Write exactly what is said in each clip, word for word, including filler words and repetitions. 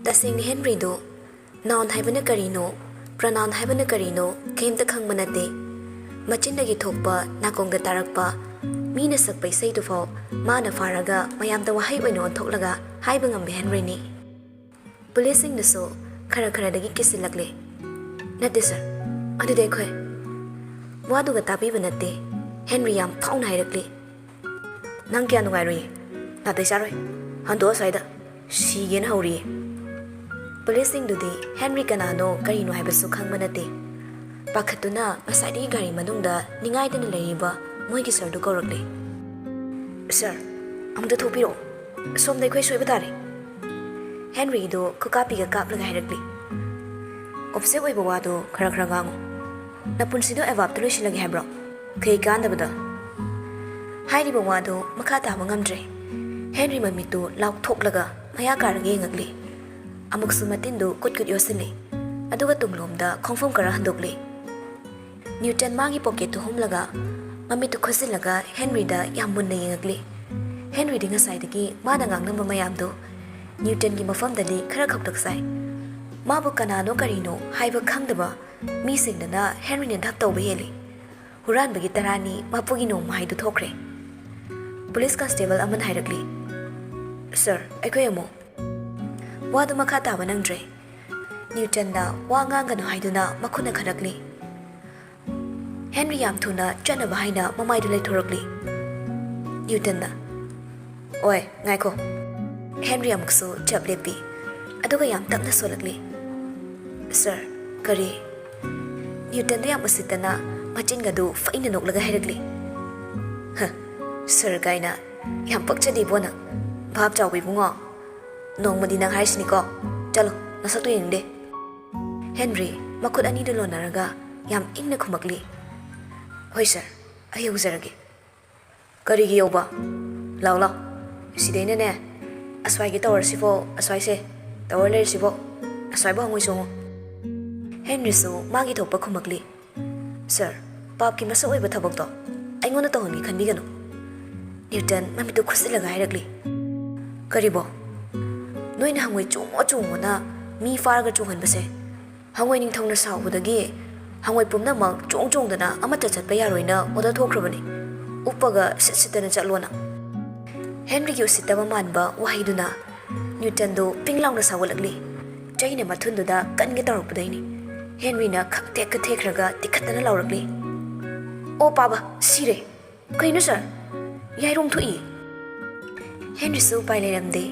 ꯇꯁꯦꯡꯅ ꯍꯦꯟꯔꯤꯗꯨ noun ꯍꯥꯏꯕꯅ ꯀꯔꯤꯅꯣ, pronoun ꯍꯥꯏꯕꯅ ꯀꯔꯤꯅꯣ ꯀꯩꯝꯇ ꯈꯪꯕ ꯅꯠꯇꯦ꯫ ꯃꯆꯤꯟꯗꯒꯤ ꯊꯣꯛꯄ, ꯅꯥꯀꯣꯡꯗ ꯇꯥꯔꯛꯄ, ꯃꯤꯅ ꯁꯛꯄ ꯏꯁꯩꯗꯨꯐꯥꯎ ꯃꯥꯅ ꯐꯥꯔꯒ ꯃꯌꯥꯝꯗ ꯋꯥꯍꯩ ꯑꯣꯏꯅ ꯑꯣꯟꯊꯣꯛꯂꯒ ꯍꯥꯏꯕ ꯉꯝꯕ ꯍꯦꯟꯔꯤꯅꯤ꯫ ꯄꯨꯂꯤꯁꯁꯤꯡꯗꯨꯁꯨ ꯈꯔ ꯈꯔꯗꯒꯤ ꯀꯤꯁꯤꯜꯂꯛꯂꯦ꯫ "ꯅꯠꯇꯦ ꯁꯥꯔ, ꯑꯗꯨꯗꯤ ꯑꯩꯈꯣꯏ"꯫ ꯋꯥꯗꯨꯒ ꯇꯥꯕꯤꯕ ꯅꯠꯇꯦ꯫ ꯍꯦꯟꯔꯤ ꯌꯥꯝ ꯐꯥꯎꯅ ꯍꯥꯏꯔꯛꯂꯤ, "ꯅꯪ ꯀꯌꯥ ꯅꯨꯡꯉꯥꯏꯔꯣꯏꯌꯦ꯫ ꯅꯥꯇꯩ ꯆꯥꯔꯣꯏ꯫ ꯍꯟꯗꯣꯛꯑꯣ ꯑꯁ꯭ꯋꯥꯏꯗ꯫ ꯁꯤꯒꯦꯅ ꯍꯧꯔꯤꯌꯦ"꯫ ꯄꯨꯂꯤꯁꯁꯤꯡꯗꯨꯗꯤ ꯍꯦꯟꯔꯤ ꯀꯅꯥꯅꯣ ꯀꯔꯤꯅꯣ ꯍꯥꯏꯕꯁꯨ ꯈꯪꯕ ꯅꯠꯇꯦ꯫ ꯄꯥꯈꯠꯇꯨꯅ ꯉꯁꯥꯏꯗꯒꯤ ꯒꯥꯔꯤ ꯃꯅꯨꯡꯗ ꯅꯤꯡꯉꯥꯏꯗꯅ ꯂꯩꯔꯤꯕ ꯃꯣꯏꯒꯤ ꯁꯥꯔꯗꯨ ꯀꯧꯔꯛꯂꯦ꯫ "ꯁꯥꯔ, ꯑꯃꯨꯛꯇ ꯊꯣꯛꯄꯤꯔꯛꯑꯣ꯫ ꯁꯣꯝꯗ ꯑꯩꯈꯣꯏ ꯁꯣꯏꯕ ꯇꯥꯔꯦ"꯫ ꯍꯦꯟꯔꯤꯗꯨ ꯈꯨꯀꯥꯞꯄꯤꯒ ꯀꯥꯞꯂꯒ ꯍꯥꯏꯔꯛꯂꯤ, "ꯑꯣꯐꯤꯁꯦꯜ ꯑꯣꯏꯕ ꯋꯥꯗꯣ ꯈꯔ ꯈꯔ ꯉꯥꯡꯉꯨ꯫ ꯅꯄꯨꯟꯁꯤꯗꯣ ꯑꯦꯕꯥꯞꯇ ꯂꯣꯏꯁꯤꯜꯂꯒꯦ ꯍꯥꯏꯕ꯭ꯔꯣ? ꯀꯩ ꯀꯥꯟꯗꯕꯗ?" ꯍꯥꯏꯔꯤꯕ ꯋꯥꯗꯨ ꯃꯈꯥ ꯇꯥꯕ ꯉꯝꯗ꯭ꯔꯦ꯫ ꯍꯦꯟꯔꯤ ꯃꯃꯤꯠꯇꯨ ꯂꯥꯎꯊꯣꯛꯂꯒ ꯃꯌꯥ ꯀꯥꯔꯒ ꯌꯦꯡꯉꯛꯂꯤ꯫ ꯑꯃꯨꯛꯁꯨ ꯃꯇꯤꯟꯗꯨ ꯀꯨꯠ ꯀꯨꯠ ꯌꯣꯠꯁꯤꯜꯂꯤ꯫ ꯑꯗꯨꯒ ꯇꯨꯡꯂꯣꯝꯗ ꯈꯣꯡꯐꯝ ꯈꯔ ꯍꯟꯗꯣꯛꯂꯤ꯫ ꯅ꯭ꯌꯨꯇꯟ ꯃꯥꯒꯤ ꯄꯣꯀꯦꯠꯇꯨ ꯍꯨꯝꯂꯒ ꯃꯃꯤꯠꯇꯨ ꯈꯨꯠꯁꯤꯜꯂꯒ ꯍꯦꯟꯔꯤꯗ ꯌꯥꯝ ꯃꯨꯟꯅ ꯌꯦꯡꯉꯛꯂꯤ꯫ ꯍꯦꯟꯔꯤꯗꯤ ꯉꯁꯥꯏꯗꯒꯤ ꯃꯥꯅ ꯉꯥꯡꯂꯝꯕ ꯃꯌꯥꯝꯗꯨ ꯅ꯭ꯌꯨꯇꯟꯒꯤ ꯃꯐꯝꯗꯗꯤ ꯈꯔ ꯈꯧꯇꯛ ꯆꯥꯏ꯫ ꯃꯥꯕꯨ ꯀꯅꯥꯅꯣ ꯀꯔꯤꯅꯣ ꯍꯥꯏꯕ ꯈꯪꯗꯕ ꯃꯤꯁꯤꯡꯗꯨꯅ ꯍꯦꯟꯔꯤꯅ ꯙꯞ ꯇꯧꯕ ꯍꯦꯜꯂꯤ꯫ ꯍꯨꯔꯥꯟꯕꯒꯤ ꯇꯔꯥꯅꯤ ꯃꯄꯨꯒꯤ ꯅꯣꯡꯃ ꯍꯥꯏꯗꯨ ꯊꯣꯛꯈ꯭ꯔꯦ꯫ ꯄꯨꯂꯤꯁ ꯀꯟꯁꯇꯦꯕꯜ ꯑꯃꯅ ꯍꯥꯏꯔꯛꯂꯤ, "ꯁꯥꯔ, ꯑꯩꯈꯣꯏ ꯑꯃꯨꯛ"꯫ ꯋꯥꯗꯨ ꯃꯈꯥ ꯇꯥꯕ ꯅꯪꯗ꯭ꯔꯦ꯫ ꯅ꯭ꯌꯨꯇꯟꯅ ꯋꯥ ꯉꯥꯡꯒꯅꯨ ꯍꯥꯏꯗꯨꯅ ꯃꯈꯨꯠꯅ ꯈꯔꯛꯂꯤ꯫ ꯍꯦꯟꯔꯤ ꯌꯥꯝ ꯊꯨꯅ ꯆꯠꯅꯕ ꯍꯥꯏꯅ ꯃꯃꯥꯏꯗꯨ ꯂꯩꯊꯣꯔꯛꯂꯤ꯫ ꯅ꯭ꯌꯨꯇꯟꯅ, "ꯑꯣꯏ, ꯉꯥꯏꯈꯣ"꯫ ꯍꯦꯟꯔꯤ ꯑꯃꯨꯛꯁꯨ ꯆꯞ ꯂꯦꯞꯄꯤ, ꯑꯗꯨꯒ ꯌꯥꯝ ꯇꯞꯅ ꯁꯣꯜꯂꯛꯂꯤ, "ꯁꯥꯔ, ꯀꯔꯤ?" ꯅ꯭ꯌꯨꯇꯟꯗ ꯌꯥꯝ ꯎꯁꯤꯠꯇꯅ ꯃꯆꯤꯟꯒꯗꯨ ꯐꯩꯅ ꯅꯣꯛꯂꯒ ꯍꯥꯏꯔꯛꯂꯤ, "ꯍ, ꯁꯥꯔ ꯀꯥꯏꯅ꯫ ꯌꯥꯝ ꯄꯛꯆꯗꯦꯕꯣ ꯅꯪ, ꯚꯥꯞ ꯆꯥꯎꯕ ꯏꯕꯨꯡꯉꯣ꯫ ꯅꯣꯡꯃꯗꯤ ꯅꯪ ꯍꯥꯏꯔꯤꯁꯤꯅꯤꯀꯣ꯫ ꯆꯠꯂꯣ, ꯅꯁꯛꯇꯨ ꯌꯦꯡꯅꯤꯡꯗꯦ"꯫ ꯍꯦꯟꯔꯤ ꯃꯈꯨꯠ ꯑꯅꯤꯗꯨ ꯂꯣꯟꯅꯔꯒ ꯌꯥꯝ ꯏꯪꯅ ꯈꯨꯝꯃꯛꯂꯤ, "ꯍꯣꯏ ꯁꯥꯔ, ꯑꯩ ꯌꯧꯖꯔꯒꯦ"꯫ "ꯀꯔꯤꯒꯤ ꯌꯧꯕ? ꯂꯥꯎ, ꯂꯥꯎ꯫ ꯁꯤꯗꯩꯅꯅꯦ, ꯑꯁ꯭ꯋꯥꯏꯒꯤ ꯇꯋꯔꯁꯤꯐꯥꯎ, ꯑꯁ꯭ꯋꯥꯏꯁꯦ, ꯇꯋꯔ ꯂꯩꯔꯤꯁꯤꯐꯥꯎ, ꯑꯁ꯭ꯋꯥꯏꯐꯥꯎ ꯍꯪꯉꯨꯏ ꯆꯣꯡꯉꯨ"꯫ ꯍꯦꯟꯔꯤꯁꯨ ꯃꯥꯒꯤ ꯊꯣꯛꯄ ꯈꯨꯝꯃꯛꯂꯤ, "ꯁꯥꯔ, ꯄꯥꯞꯀꯤ ꯃꯁꯛ ꯑꯣꯏꯕ ꯊꯕꯛꯇꯣ ꯑꯩꯉꯣꯟꯗ ꯇꯧꯍꯟꯒꯦ ꯈꯟꯕꯤꯒꯅꯨ"꯫ ꯅ꯭ꯌꯨꯇꯟ ꯃꯃꯤꯠꯇꯨ ꯈꯨꯠꯁꯤꯜꯂꯒ ꯍꯥꯏꯔꯛꯂꯤ, "ꯀꯔꯤꯕꯣ?" ꯅꯣꯏꯅ ꯍꯪꯉꯣꯏ ꯆꯣꯡꯉꯣ ꯆꯣꯡꯉꯣꯅ ꯃꯤ ꯐꯥꯔꯒ ꯆꯣꯡꯍꯟꯕꯁꯦ꯫ ꯍꯪꯉꯣꯏ ꯅꯤꯡꯊꯧꯅ ꯁꯥꯎꯕꯗꯒꯤ ꯍꯪꯉꯣꯏ ꯄꯨꯝꯅꯃꯛ ꯆꯣꯡ ꯆꯣꯡꯗꯅ ꯑꯃꯠꯇ ꯆꯠꯄ ꯌꯥꯔꯣꯏꯅ ꯑꯣꯔꯗꯔ ꯊꯣꯛꯈ꯭ꯔꯕꯅꯤ꯫ ꯎꯞꯄꯒ ꯁꯤꯠ ꯁꯤꯠꯇꯅ ꯆꯠꯂꯣꯅ꯫ ꯍꯦꯟꯔꯤꯒꯤ ꯎꯁꯤꯠꯇꯕ ꯃꯥꯟꯕ ꯋꯥꯍꯩꯗꯨꯅ ꯅ꯭ꯌꯨꯇꯟꯗꯨ ꯄꯤꯡ ꯂꯥꯎꯅ ꯁꯥꯎꯒꯠꯂꯛꯂꯤ꯫ ꯆꯩꯅ ꯃꯊꯨꯟꯗꯨꯗ ꯀꯟꯒꯦ ꯇꯧꯔꯛꯄꯗꯩꯅꯤ꯫ ꯍꯦꯟꯔꯤꯅ ꯈꯪꯇꯦꯛꯀ ꯊꯦꯛꯈ꯭ꯔꯒ ꯇꯤꯈꯠꯇꯅ ꯂꯥꯎꯔꯛꯂꯤ, "ꯑꯣ ꯄꯥꯕ, ꯁꯤꯔꯦ!" "ꯀꯩꯅꯣ ꯁꯥꯔ? ꯌꯥꯏꯔꯣꯡ ꯊꯣꯛꯏ!" ꯍꯦꯟꯔꯤꯁꯨ ꯎꯄꯥꯏ ꯂꯩꯔꯝꯗꯦ꯫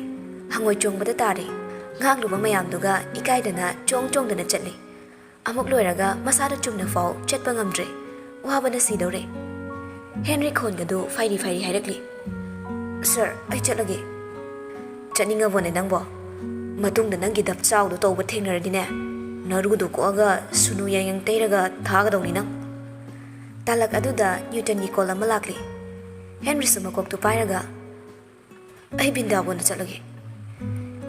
ꯍꯪꯉꯣꯏ ꯆꯣꯡꯕꯗ ꯇꯥꯔꯦ꯫ ꯉꯥꯡꯂꯨꯕ ꯃꯌꯥꯝꯗꯨꯒ ꯏꯀꯥꯏꯗꯅ ꯆꯣꯡ ꯆꯣꯡꯗꯅ ꯆꯠꯂꯤ꯫ ꯑꯃꯨꯛ ꯂꯣꯏꯔꯒ ꯃꯁꯥꯗ ꯆꯨꯝꯅ ꯐꯥꯎ ꯆꯠꯄ ꯉꯝꯗ꯭ꯔꯦ꯫ ꯋꯥꯕꯅ ꯁꯤꯗꯧꯔꯦ꯫ ꯍꯦꯟꯔꯤ ꯈꯣꯟꯒꯗꯨ ꯐꯩꯔꯤ ꯐꯩꯔꯤ ꯍꯥꯏꯔꯛꯂꯤ, "ꯁꯥꯔ, ꯑꯩ ꯆꯠꯂꯒꯦ꯫" "ꯆꯠꯅꯤꯡꯉꯕꯣꯅꯦ ꯅꯪꯕꯣ? ꯃꯇꯨꯡꯗ ꯅꯪꯒꯤ ꯗꯞ ꯆꯥꯎꯗꯣ ꯇꯧꯕ ꯊꯦꯡꯅꯔꯗꯤꯅꯦ, ꯅꯔꯨꯗꯨ ꯀꯣꯛꯑꯒ ꯁꯨꯅꯨ ꯌꯥꯏꯉꯪ ꯇꯩꯔꯒ ꯊꯥꯒꯗꯧꯅꯤ ꯅꯪ꯫" ꯇꯥꯂꯛ ꯑꯗꯨꯗ ꯅ꯭ꯌꯨꯇꯟꯒꯤ ꯀꯣꯜ ꯑꯃ ꯂꯥꯛꯂꯤ꯫ ꯍꯦꯟꯔꯤꯁꯨ ꯃꯀꯣꯛꯇꯨ ꯄꯥꯏꯔꯒ, "ꯑꯩ ꯕ꯭ꯔꯤꯟꯗꯥꯕꯣꯟꯗ ꯆꯠꯂꯒꯦ꯫"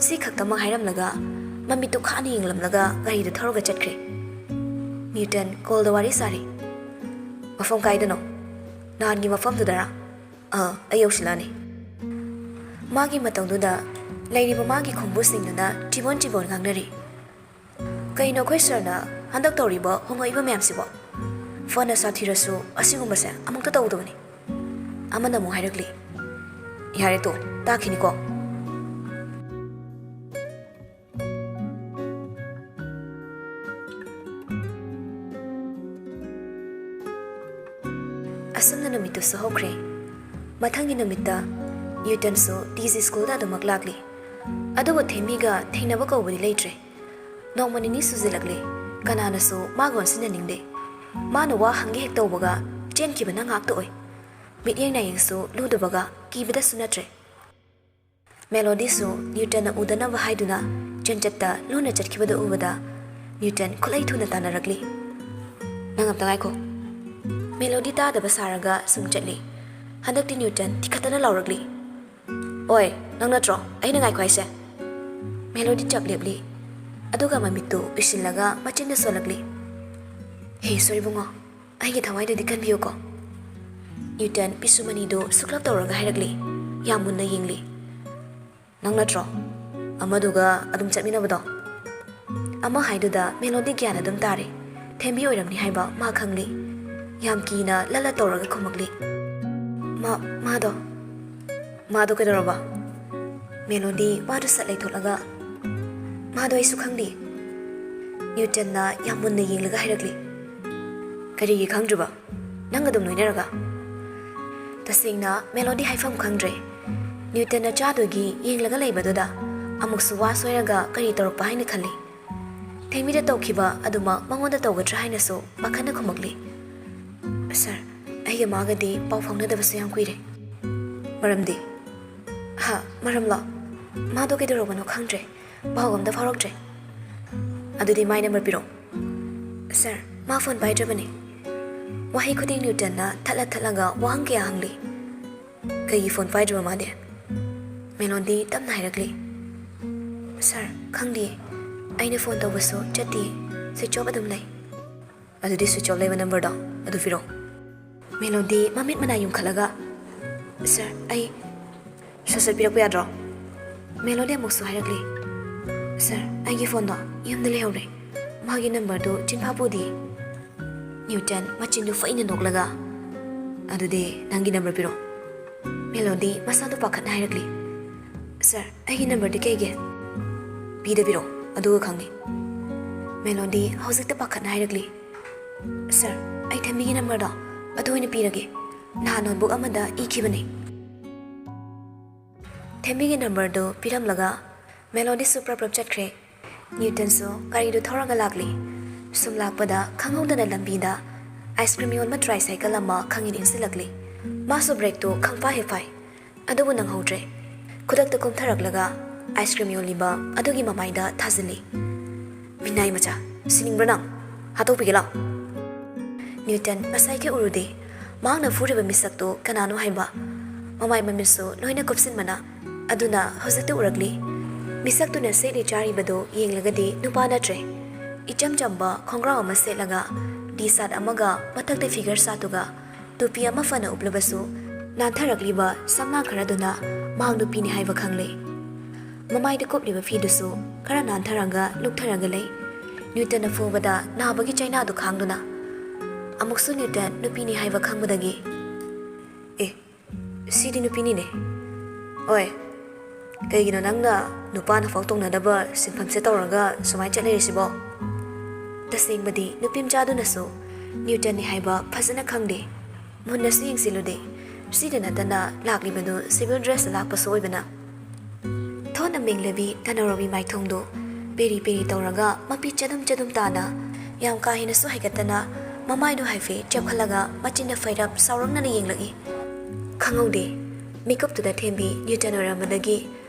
ꯁꯤ ꯈꯛꯇꯃꯛ ꯍꯥꯏꯔꯝꯂꯒ ꯃꯃꯤꯠꯇꯨ ꯈꯥꯅ ꯌꯦꯡꯂꯝꯂꯒ ꯒꯥꯔꯤꯗꯨ ꯊꯧꯔꯒ ꯆꯠꯈ꯭ꯔꯦ꯫ ꯅ꯭ꯌꯨꯇꯟ ꯀꯣꯜꯗ ꯋꯥꯔꯤ ꯁꯥꯔꯤ꯫ "ꯃꯐꯝ ꯀꯥꯏꯗꯅꯣ? ꯅꯍꯥꯟꯒꯤ ꯃꯐꯝꯗꯨꯗꯔꯥ? ꯑꯥ, ꯑꯩ ꯌꯧꯁꯤꯜꯂꯛꯑꯅꯤ꯫" ꯃꯥꯒꯤ ꯃꯇꯧꯗꯨꯗ ꯂꯩꯔꯤꯕ ꯃꯥꯒꯤ ꯈꯣꯡꯕꯨꯁꯤꯡꯗꯨꯅ ꯆꯤꯕꯣꯟ ꯆꯤꯕꯣꯟ ꯉꯥꯡꯅꯔꯤ꯫ "ꯀꯩꯅꯣ ꯑꯩꯈꯣꯏ ꯁꯥꯔꯅ ꯍꯟꯗꯛ ꯇꯧꯔꯤꯕ ꯍꯣꯡꯉꯛꯏꯕ ꯃꯌꯥꯝꯁꯤꯕꯣ? ꯐꯅ ꯁꯥꯊꯤꯔꯁꯨ ꯑꯁꯤꯒꯨꯝꯕꯁꯦ ꯑꯃꯨꯛꯇ ꯇꯧꯗꯕꯅꯤ꯫" ꯑꯃꯅ ꯑꯃꯨꯛ ꯍꯥꯏꯔꯛꯂꯤ, "ꯌꯥꯔꯦ ꯇꯣ, ꯇꯥꯈꯤꯅꯤꯀꯣ꯫" ꯑꯁꯨꯝꯅ ꯅꯨꯃꯤꯠꯇꯨꯁꯨ ꯍꯧꯈ꯭ꯔꯦ꯫ ꯃꯊꯪꯒꯤ ꯅꯨꯃꯤꯠꯇ ꯅ꯭ꯌꯨꯇꯟꯁꯨ ꯇꯤ ꯖꯤ ꯁ꯭ꯀꯨꯜꯗ ꯑꯗꯨꯃꯛ ꯂꯥꯛꯂꯤ꯫ ꯑꯗꯨꯕꯨ ꯊꯦꯝꯃꯤꯒ ꯊꯦꯡꯅꯕ ꯀꯧꯕꯗꯤ ꯂꯩꯇ꯭ꯔꯦ꯫ ꯅꯣꯡꯃ ꯅꯤꯅꯤ ꯁꯨꯖꯤꯜꯂꯛꯂꯦ꯫ ꯀꯅꯥꯅꯁꯨ ꯃꯥꯒ ꯑꯣꯟꯁꯤꯟꯅꯅꯤꯡꯗꯦ꯫ ꯃꯥꯅ ꯋꯥ ꯍꯪꯒꯦ ꯍꯦꯛ ꯇꯧꯕꯒ ꯆꯦꯟꯈꯤꯕꯅ ꯉꯥꯛꯇ ꯑꯣꯏ꯫ ꯃꯤꯠꯌꯦꯡ ꯅꯥꯌꯦꯡꯁꯨ ꯂꯨꯗꯕꯒ ꯀꯤꯕꯗꯁꯨ ꯅꯠꯇ꯭ꯔꯦ꯫ ꯃꯦꯂꯣꯗꯤꯁꯨ ꯅ꯭ꯌꯨꯇꯟꯅ ꯎꯗꯅꯕ ꯍꯥꯏꯗꯨꯅ ꯆꯦꯟꯆꯠꯇ ꯂꯣꯟꯅ ꯆꯠꯈꯤꯕꯗꯨ ꯎꯕꯗ ꯅ꯭ꯌꯨꯇꯟ ꯈꯨꯠꯂꯩ ꯊꯨꯅ ꯇꯥꯟꯅꯔꯛꯂꯤ꯫ "ꯅꯪ ꯑꯝꯇ ꯉꯥꯏꯈꯣ꯫" ꯃꯦꯂꯣꯗꯤ ꯇꯥꯗꯕ ꯁꯥꯔꯒ ꯁꯨꯝ ꯆꯠꯂꯤ꯫ ꯍꯟꯗꯛꯇꯤ ꯅ꯭ꯌꯨꯇꯟ ꯇꯤꯈꯠꯇꯅ ꯂꯥꯎꯔꯛꯂꯤ, "ꯑꯣꯏ, ꯅꯪ ꯅꯠꯇ꯭ꯔꯣ ꯑꯩꯅ ꯉꯥꯏꯈꯣ ꯍꯥꯏꯁꯦ?" ꯃꯦꯂꯣꯗꯤ ꯆꯞ ꯂꯦꯞꯂꯤ꯫ ꯑꯗꯨꯒ ꯃꯃꯤꯠꯇꯨ ꯎꯏꯁꯤꯜꯂꯒ ꯃꯆꯤꯟꯗ ꯁꯣꯜꯂꯛꯂꯤ, "ꯍꯦ ꯏꯁꯣꯔ ꯏꯕꯨꯡꯉꯣ, ꯑꯩꯒꯤ ꯊꯋꯥꯏꯗꯨꯗꯤ ꯀꯟꯕꯤꯌꯨꯀꯣ꯫" ꯅ꯭ꯌꯨꯇꯟ ꯄꯤꯁꯨꯝ ꯑꯅꯤꯗꯨ ꯁꯨꯛꯂꯞ ꯇꯧꯔꯒ ꯍꯥꯏꯔꯛꯂꯤ, ꯌꯥꯝ ꯃꯨꯟꯅ ꯌꯦꯡꯂꯤ꯫ "ꯅꯪ ꯅꯠꯇ꯭ꯔꯣ?" ꯑꯃꯗꯨꯒ ꯑꯗꯨꯝ ꯆꯠꯃꯤꯟꯅꯕꯗꯣ? ꯑꯃ ꯍꯥꯏꯗꯨꯗ ꯃꯦꯂꯣꯗꯤ ꯒ꯭ꯌꯥꯟ ꯑꯗꯨꯝ ꯇꯥꯔꯦ꯫ ꯊꯦꯝꯕꯤ ꯑꯣꯏꯔꯝꯅꯤ ꯍꯥꯏꯕ ꯃꯥ ꯈꯪꯂꯤ꯫ ꯌꯥꯝ ꯀꯤꯅ ꯂꯠ ꯂꯠ ꯇꯧꯔꯒ ꯈꯨꯝꯃꯛꯂꯤ꯫ "ꯃꯥ, ꯃꯥꯗꯣ?" "ꯃꯥꯗꯣ ꯀꯩꯗꯧꯔꯕ?" ꯃꯦꯂꯣꯗꯤ ꯋꯥꯗꯨ ꯁꯠ ꯂꯩꯊꯣꯛꯂꯒ, "ꯃꯥꯗꯣ ꯑꯩꯁꯨ ꯈꯪꯗꯦ꯫ ꯅ꯭ꯌꯨꯇꯟꯅ ꯌꯥꯝ ꯃꯨꯟꯅ ꯌꯦꯡꯂꯒ ꯍꯥꯏꯔꯛꯂꯤ꯫" "ꯀꯔꯤꯒꯤ ꯈꯪꯗ꯭ꯔꯤꯕ? ꯅꯪ ꯑꯗꯨꯝ ꯂꯣꯏꯅꯔꯒ?" ꯇꯁꯦꯡꯅ ꯃꯦꯂꯣꯗꯤ ꯍꯥꯏꯐꯝ ꯈꯪꯗ꯭ꯔꯦ꯫ ꯅ꯭ꯌꯨꯇꯟꯅ ꯆꯥꯗꯣꯏꯒꯤ ꯌꯦꯡꯂꯒ ꯂꯩꯕꯗꯨꯗ ꯑꯃꯨꯛꯁꯨ ꯋꯥ ꯁꯣꯏꯔꯒ ꯀꯔꯤ ꯇꯧꯔꯛꯄ ꯍꯥꯏꯅ ꯈꯜꯂꯤ꯫ ꯊꯦꯡꯃꯤꯗ ꯇꯧꯈꯤꯕ ꯑꯗꯨꯃꯛ ꯃꯉꯣꯟꯗ ꯇꯧꯒꯗ꯭ꯔꯥ ꯍꯥꯏꯅꯁꯨ ꯄꯥꯈꯠꯅ ꯈꯨꯝꯃꯛꯂꯤ꯫ "ꯁꯥꯔ, ꯑꯩꯒ ꯃꯥꯒꯗꯤ ꯄꯥꯎ ꯐꯥꯎꯅꯗꯕꯁꯨ ꯌꯥꯝ ꯀꯨꯏꯔꯦ꯫" "ꯃꯔꯝꯗꯤ?" "ꯍꯥ, ꯃꯔꯝꯂꯣ? ꯃꯥꯗꯣ ꯀꯩꯗꯧꯔꯕꯅꯣ ꯈꯪꯗ꯭ꯔꯦ꯫ ꯄꯥꯎ ꯑꯝꯇ ꯐꯥꯎꯔꯛꯇ꯭ꯔꯦ꯫" "ꯑꯗꯨꯗꯤ ꯃꯥꯏ ꯅꯝꯕꯔ ꯄꯤꯔꯛꯑꯣ꯫" "ꯁꯥꯔ, ꯃꯥ ꯐꯣꯟ ꯄꯥꯏꯗ꯭ꯔꯕꯅꯦ꯫" ꯋꯥꯍꯩ ꯈꯨꯗꯤꯡ ꯅ꯭ꯌꯨꯇꯟꯅ ꯊꯠꯂ ꯊꯠꯂꯒ ꯋꯥꯍꯪ ꯀꯌꯥ ꯍꯪꯂꯤ꯫ "ꯀꯩꯒꯤ ꯐꯣꯟ ꯄꯥꯏꯗ꯭ꯔꯤꯕ ꯃꯥꯗꯤ?" ꯃꯦꯂꯣꯟꯗꯤ ꯇꯞꯅ ꯍꯥꯏꯔꯛꯂꯤ꯫ "ꯁꯥꯔ, ꯈꯪꯗꯤꯌꯦ꯫ ꯑꯩꯅ ꯐꯣꯟ ꯇꯧꯕꯁꯨ ꯆꯠꯇꯤꯌꯦ꯫ ꯁ꯭ꯋꯤꯆ ꯑꯣꯐ ꯑꯗꯨꯝ ꯂꯩ꯫" "ꯑꯗꯨꯗꯤ ꯁ꯭ꯋꯤꯆ ꯑꯣꯐ ꯂꯩꯕ ꯅꯝꯕꯔꯗꯣ ꯑꯗꯨ ꯄꯤꯔꯛꯑꯣ꯫" ꯃꯦꯂꯣꯟꯗꯤ ꯃꯃꯤꯠ ꯃꯅꯥ ꯌꯨꯝꯈꯠꯂꯒ, "ꯁꯥꯔ, ꯑꯩ ꯁꯠ ꯁꯠ ꯄꯤꯔꯛꯄ ꯌꯥꯗ꯭ꯔꯣ?" ꯃꯦꯂꯣꯟꯗꯤ ꯑꯃꯨꯛꯁꯨ ꯍꯥꯏꯔꯛꯂꯤ, "ꯁꯥꯔ, ꯑꯩꯒꯤ ꯐꯣꯟꯗꯣ ꯌꯨꯝꯗ ꯂꯩꯍꯧꯔꯦ꯫ ꯃꯥꯒꯤ ꯅꯝꯕꯔꯗꯨ ꯆꯤꯟꯐꯥ ꯄꯨꯗꯤꯌꯦ꯫" ꯅ꯭ꯌꯨꯇꯟ ꯃꯆꯤꯟꯗꯨ ꯐꯩꯅ ꯅꯣꯛꯂꯒ, "ꯑꯗꯨꯗꯤ ꯅꯪꯒꯤ ꯅꯝꯕꯔ ꯄꯤꯔꯛꯑꯣ꯫" ꯃꯦꯂꯣꯟꯗꯤ ꯃꯁꯥꯗꯨ ꯄꯥꯈꯠꯅ ꯍꯥꯏꯔꯛꯂꯤ, "ꯁꯥꯔ, ꯑꯩꯒꯤ ꯅꯝꯕꯔꯗꯤ ꯀꯩꯒꯤ?" "ꯄꯤꯗꯕꯤꯔꯣ, ꯑꯗꯨꯒ ꯈꯪꯅꯤ꯫" ꯃꯦꯂꯣꯟꯗꯤ ꯍꯧꯖꯤꯛꯇ ꯄꯥꯈꯠꯅ ꯍꯥꯏꯔꯛꯂꯤ, "ꯁꯥꯔ, ꯑꯩ ꯊꯦꯝꯕꯤꯒꯤ ꯅꯝꯕꯔꯗꯣ ꯑꯗꯨ ꯑꯣꯏꯅ ꯄꯤꯔꯒꯦ꯫ ꯅꯍꯥꯟ ꯅꯣꯠꯕꯨꯛ ꯑꯃꯗ ꯏꯈꯤꯕꯅꯤ꯫" ꯊꯦꯝꯕꯤꯒꯤ ꯅꯝꯕꯔꯗꯨ ꯄꯤꯔꯝꯂꯒ ꯃꯦꯂꯣꯟꯗꯤꯁꯨ ꯄ꯭ꯔꯞ ꯄ꯭ꯔꯞ ꯆꯠꯈ꯭ꯔꯦ꯫ ꯅ꯭ꯌꯨꯇꯟꯁꯨ ꯒꯥꯔꯤꯗꯨ ꯊꯧꯔꯒ ꯂꯥꯛꯂꯤ꯫ ꯁꯨꯝ ꯂꯥꯛꯄꯗ ꯈꯪꯍꯧꯗꯅ ꯂꯝꯕꯤꯗ ꯑꯥꯏꯁ ꯀ꯭ꯔꯤꯝ ꯌꯣꯟꯕ ꯇ꯭ꯔꯥꯏꯁꯥꯏꯀꯜ ꯑꯃ ꯈꯪꯏꯟ ꯏꯟꯁꯤꯜꯂꯛꯂꯤ꯫ ꯃꯥꯁꯨ ꯕ꯭ꯔꯦꯛꯇꯨ ꯈꯪꯐꯥ ꯍꯦꯛ ꯐꯥꯏ꯫ ꯑꯗꯨꯕꯨ ꯅꯪꯍꯧꯗ꯭ꯔꯦ꯫ ꯈꯨꯗꯛꯇ ꯀꯨꯝꯊꯔꯛꯂꯒ ꯑꯥꯏꯁ ꯀ꯭ꯔꯤꯝ ꯌꯣꯜꯂꯤꯕ ꯑꯗꯨꯒꯤ ꯃꯃꯥꯏꯗ ꯊꯥꯖꯤꯜꯂꯤ꯫ "ꯃꯤꯅꯥꯏ ꯃꯆꯥ, ꯁꯤꯅꯤꯡꯕ꯭ꯔꯥ ꯅꯪ? ꯍꯥꯠꯇꯣꯛꯄꯤꯒꯦ ꯂꯥꯎ꯫" ꯅ꯭ꯌꯨꯇꯟ ꯉꯁꯥꯏꯒꯤ ꯎꯔꯨꯗꯦ꯫ ꯃꯍꯥꯛꯅ ꯐꯨꯔꯤꯕ ꯃꯤꯁꯛꯇꯨ ꯀꯅꯥꯅꯣ ꯍꯥꯏꯕ꯫ ꯃꯃꯥꯏ ꯃꯃꯤꯠꯁꯨ ꯂꯣꯏꯅ ꯀꯨꯞꯁꯤꯟꯕꯅ ꯑꯗꯨꯅ ꯍꯧꯖꯤꯛꯇ ꯎꯔꯛꯂꯤ꯫ ꯃꯤꯁꯛꯇꯨꯅ ꯁꯦꯠꯂꯤ ꯆꯥꯔꯤꯕꯗꯨ ꯌꯦꯡꯂꯒꯗꯤ ꯅꯨꯄꯥ ꯅꯠꯇ꯭ꯔꯦ꯫ ꯏꯆꯝ ꯆꯝꯕ ꯈꯣꯡꯒ꯭ꯔꯥꯎ ꯑꯃ ꯁꯦꯠꯂꯒ ꯇꯤ ꯁꯥꯔꯠ ꯑꯃꯒ ꯃꯊꯛꯇ ꯐꯤꯒꯔ ꯁꯥꯠꯇꯨꯒ ꯇꯨꯄꯤ ꯑꯃ ꯐꯅ ꯎꯞꯂꯕꯁꯨ ꯅꯥꯟꯊꯔꯛꯂꯤꯕ ꯁꯝꯂꯥꯡ ꯈꯔꯗꯨꯅ ꯃꯍꯥꯛ ꯅꯨꯄꯤꯅꯤ ꯍꯥꯏꯕ ꯈꯪꯂꯦ꯫ ꯃꯃꯥꯏꯗ ꯀꯨꯞꯂꯤꯕ ꯐꯤꯗꯨꯁꯨ ꯈꯔ ꯅꯥꯟꯊꯔꯒ ꯂꯨꯞꯊꯔꯒ ꯂꯩ꯫ ꯅ꯭ꯌꯨꯇꯟꯅ ꯐꯨꯕꯗ ꯅꯥꯕꯒꯤ ꯆꯩꯅꯥꯗꯨ ꯈꯥꯡꯗꯨꯅ꯫ ꯑꯃꯨꯛꯁꯨ ꯅ꯭ꯌꯨꯇꯟ ꯅꯨꯄꯤꯅꯤ ꯍꯥꯏꯕ ꯈꯪꯕꯗꯒꯤ, "ꯑꯦ, ꯁꯤꯗꯤ ꯅꯨꯄꯤꯅꯤꯅꯦ꯫ ꯑꯣꯏ, ꯀꯩꯒꯤꯅꯣ ꯅꯪꯅ ꯅꯨꯄꯥꯅ ꯐꯥꯎ ꯇꯧꯅꯗꯕ ꯁꯤꯟꯐꯝꯁꯦ ꯇꯧꯔꯒ ꯁꯨꯃꯥꯏꯅ ꯆꯠ ꯂꯩꯔꯤꯁꯤꯕꯣ?" ꯇꯁꯦꯡꯕꯗꯤ ꯅꯨꯄꯤ ꯃꯆꯥꯗꯨꯅꯁꯨ ꯅ꯭ꯌꯨꯇꯟꯅꯤ ꯍꯥꯏꯕ ꯐꯖꯅ ꯈꯪꯗꯦ꯫ ꯃꯨꯟꯅꯁꯨ ꯌꯦꯡꯁꯤꯜꯂꯨꯗꯦ꯫ ꯁꯤꯗ ꯅꯠꯇꯅ ꯂꯥꯛꯂꯤꯕꯗꯨ civil dressꯇ ꯂꯥꯛꯄꯁꯨ ꯑꯣꯏꯕꯅ꯫ ꯊꯣꯠꯅ ꯃꯦꯡꯂꯕꯤ ꯇꯅꯧꯔꯕꯤ ꯃꯥꯏꯊꯣꯡꯗꯨ ꯄꯦꯔꯤ ꯄꯦꯔꯤ ꯇꯧꯔꯒ ꯃꯄꯤ ꯆꯗꯨꯝ ꯆꯗꯨꯝ ꯇꯥꯅ, ꯌꯥꯝ ꯀꯥ ꯍꯦꯟꯅꯁꯨ ꯍꯥꯏꯒꯠꯇꯅ, ꯃꯃꯥꯏꯗꯨ ꯍꯥꯏꯐꯦꯠ ꯆꯦꯞꯈꯠꯂꯒ ꯃꯆꯤꯟꯗ ꯐꯩꯔꯞ ꯁꯥꯎꯔꯛꯅꯅ ꯌꯦꯡꯂꯛꯏ꯫ ꯈꯪꯍꯧꯗꯦ꯫ ꯃꯤꯀꯨꯞꯇꯨꯗ ꯊꯦꯝꯕꯤ ꯅ꯭ꯌꯨꯇꯟ ꯑꯣꯏꯔꯝꯕꯗꯒꯤ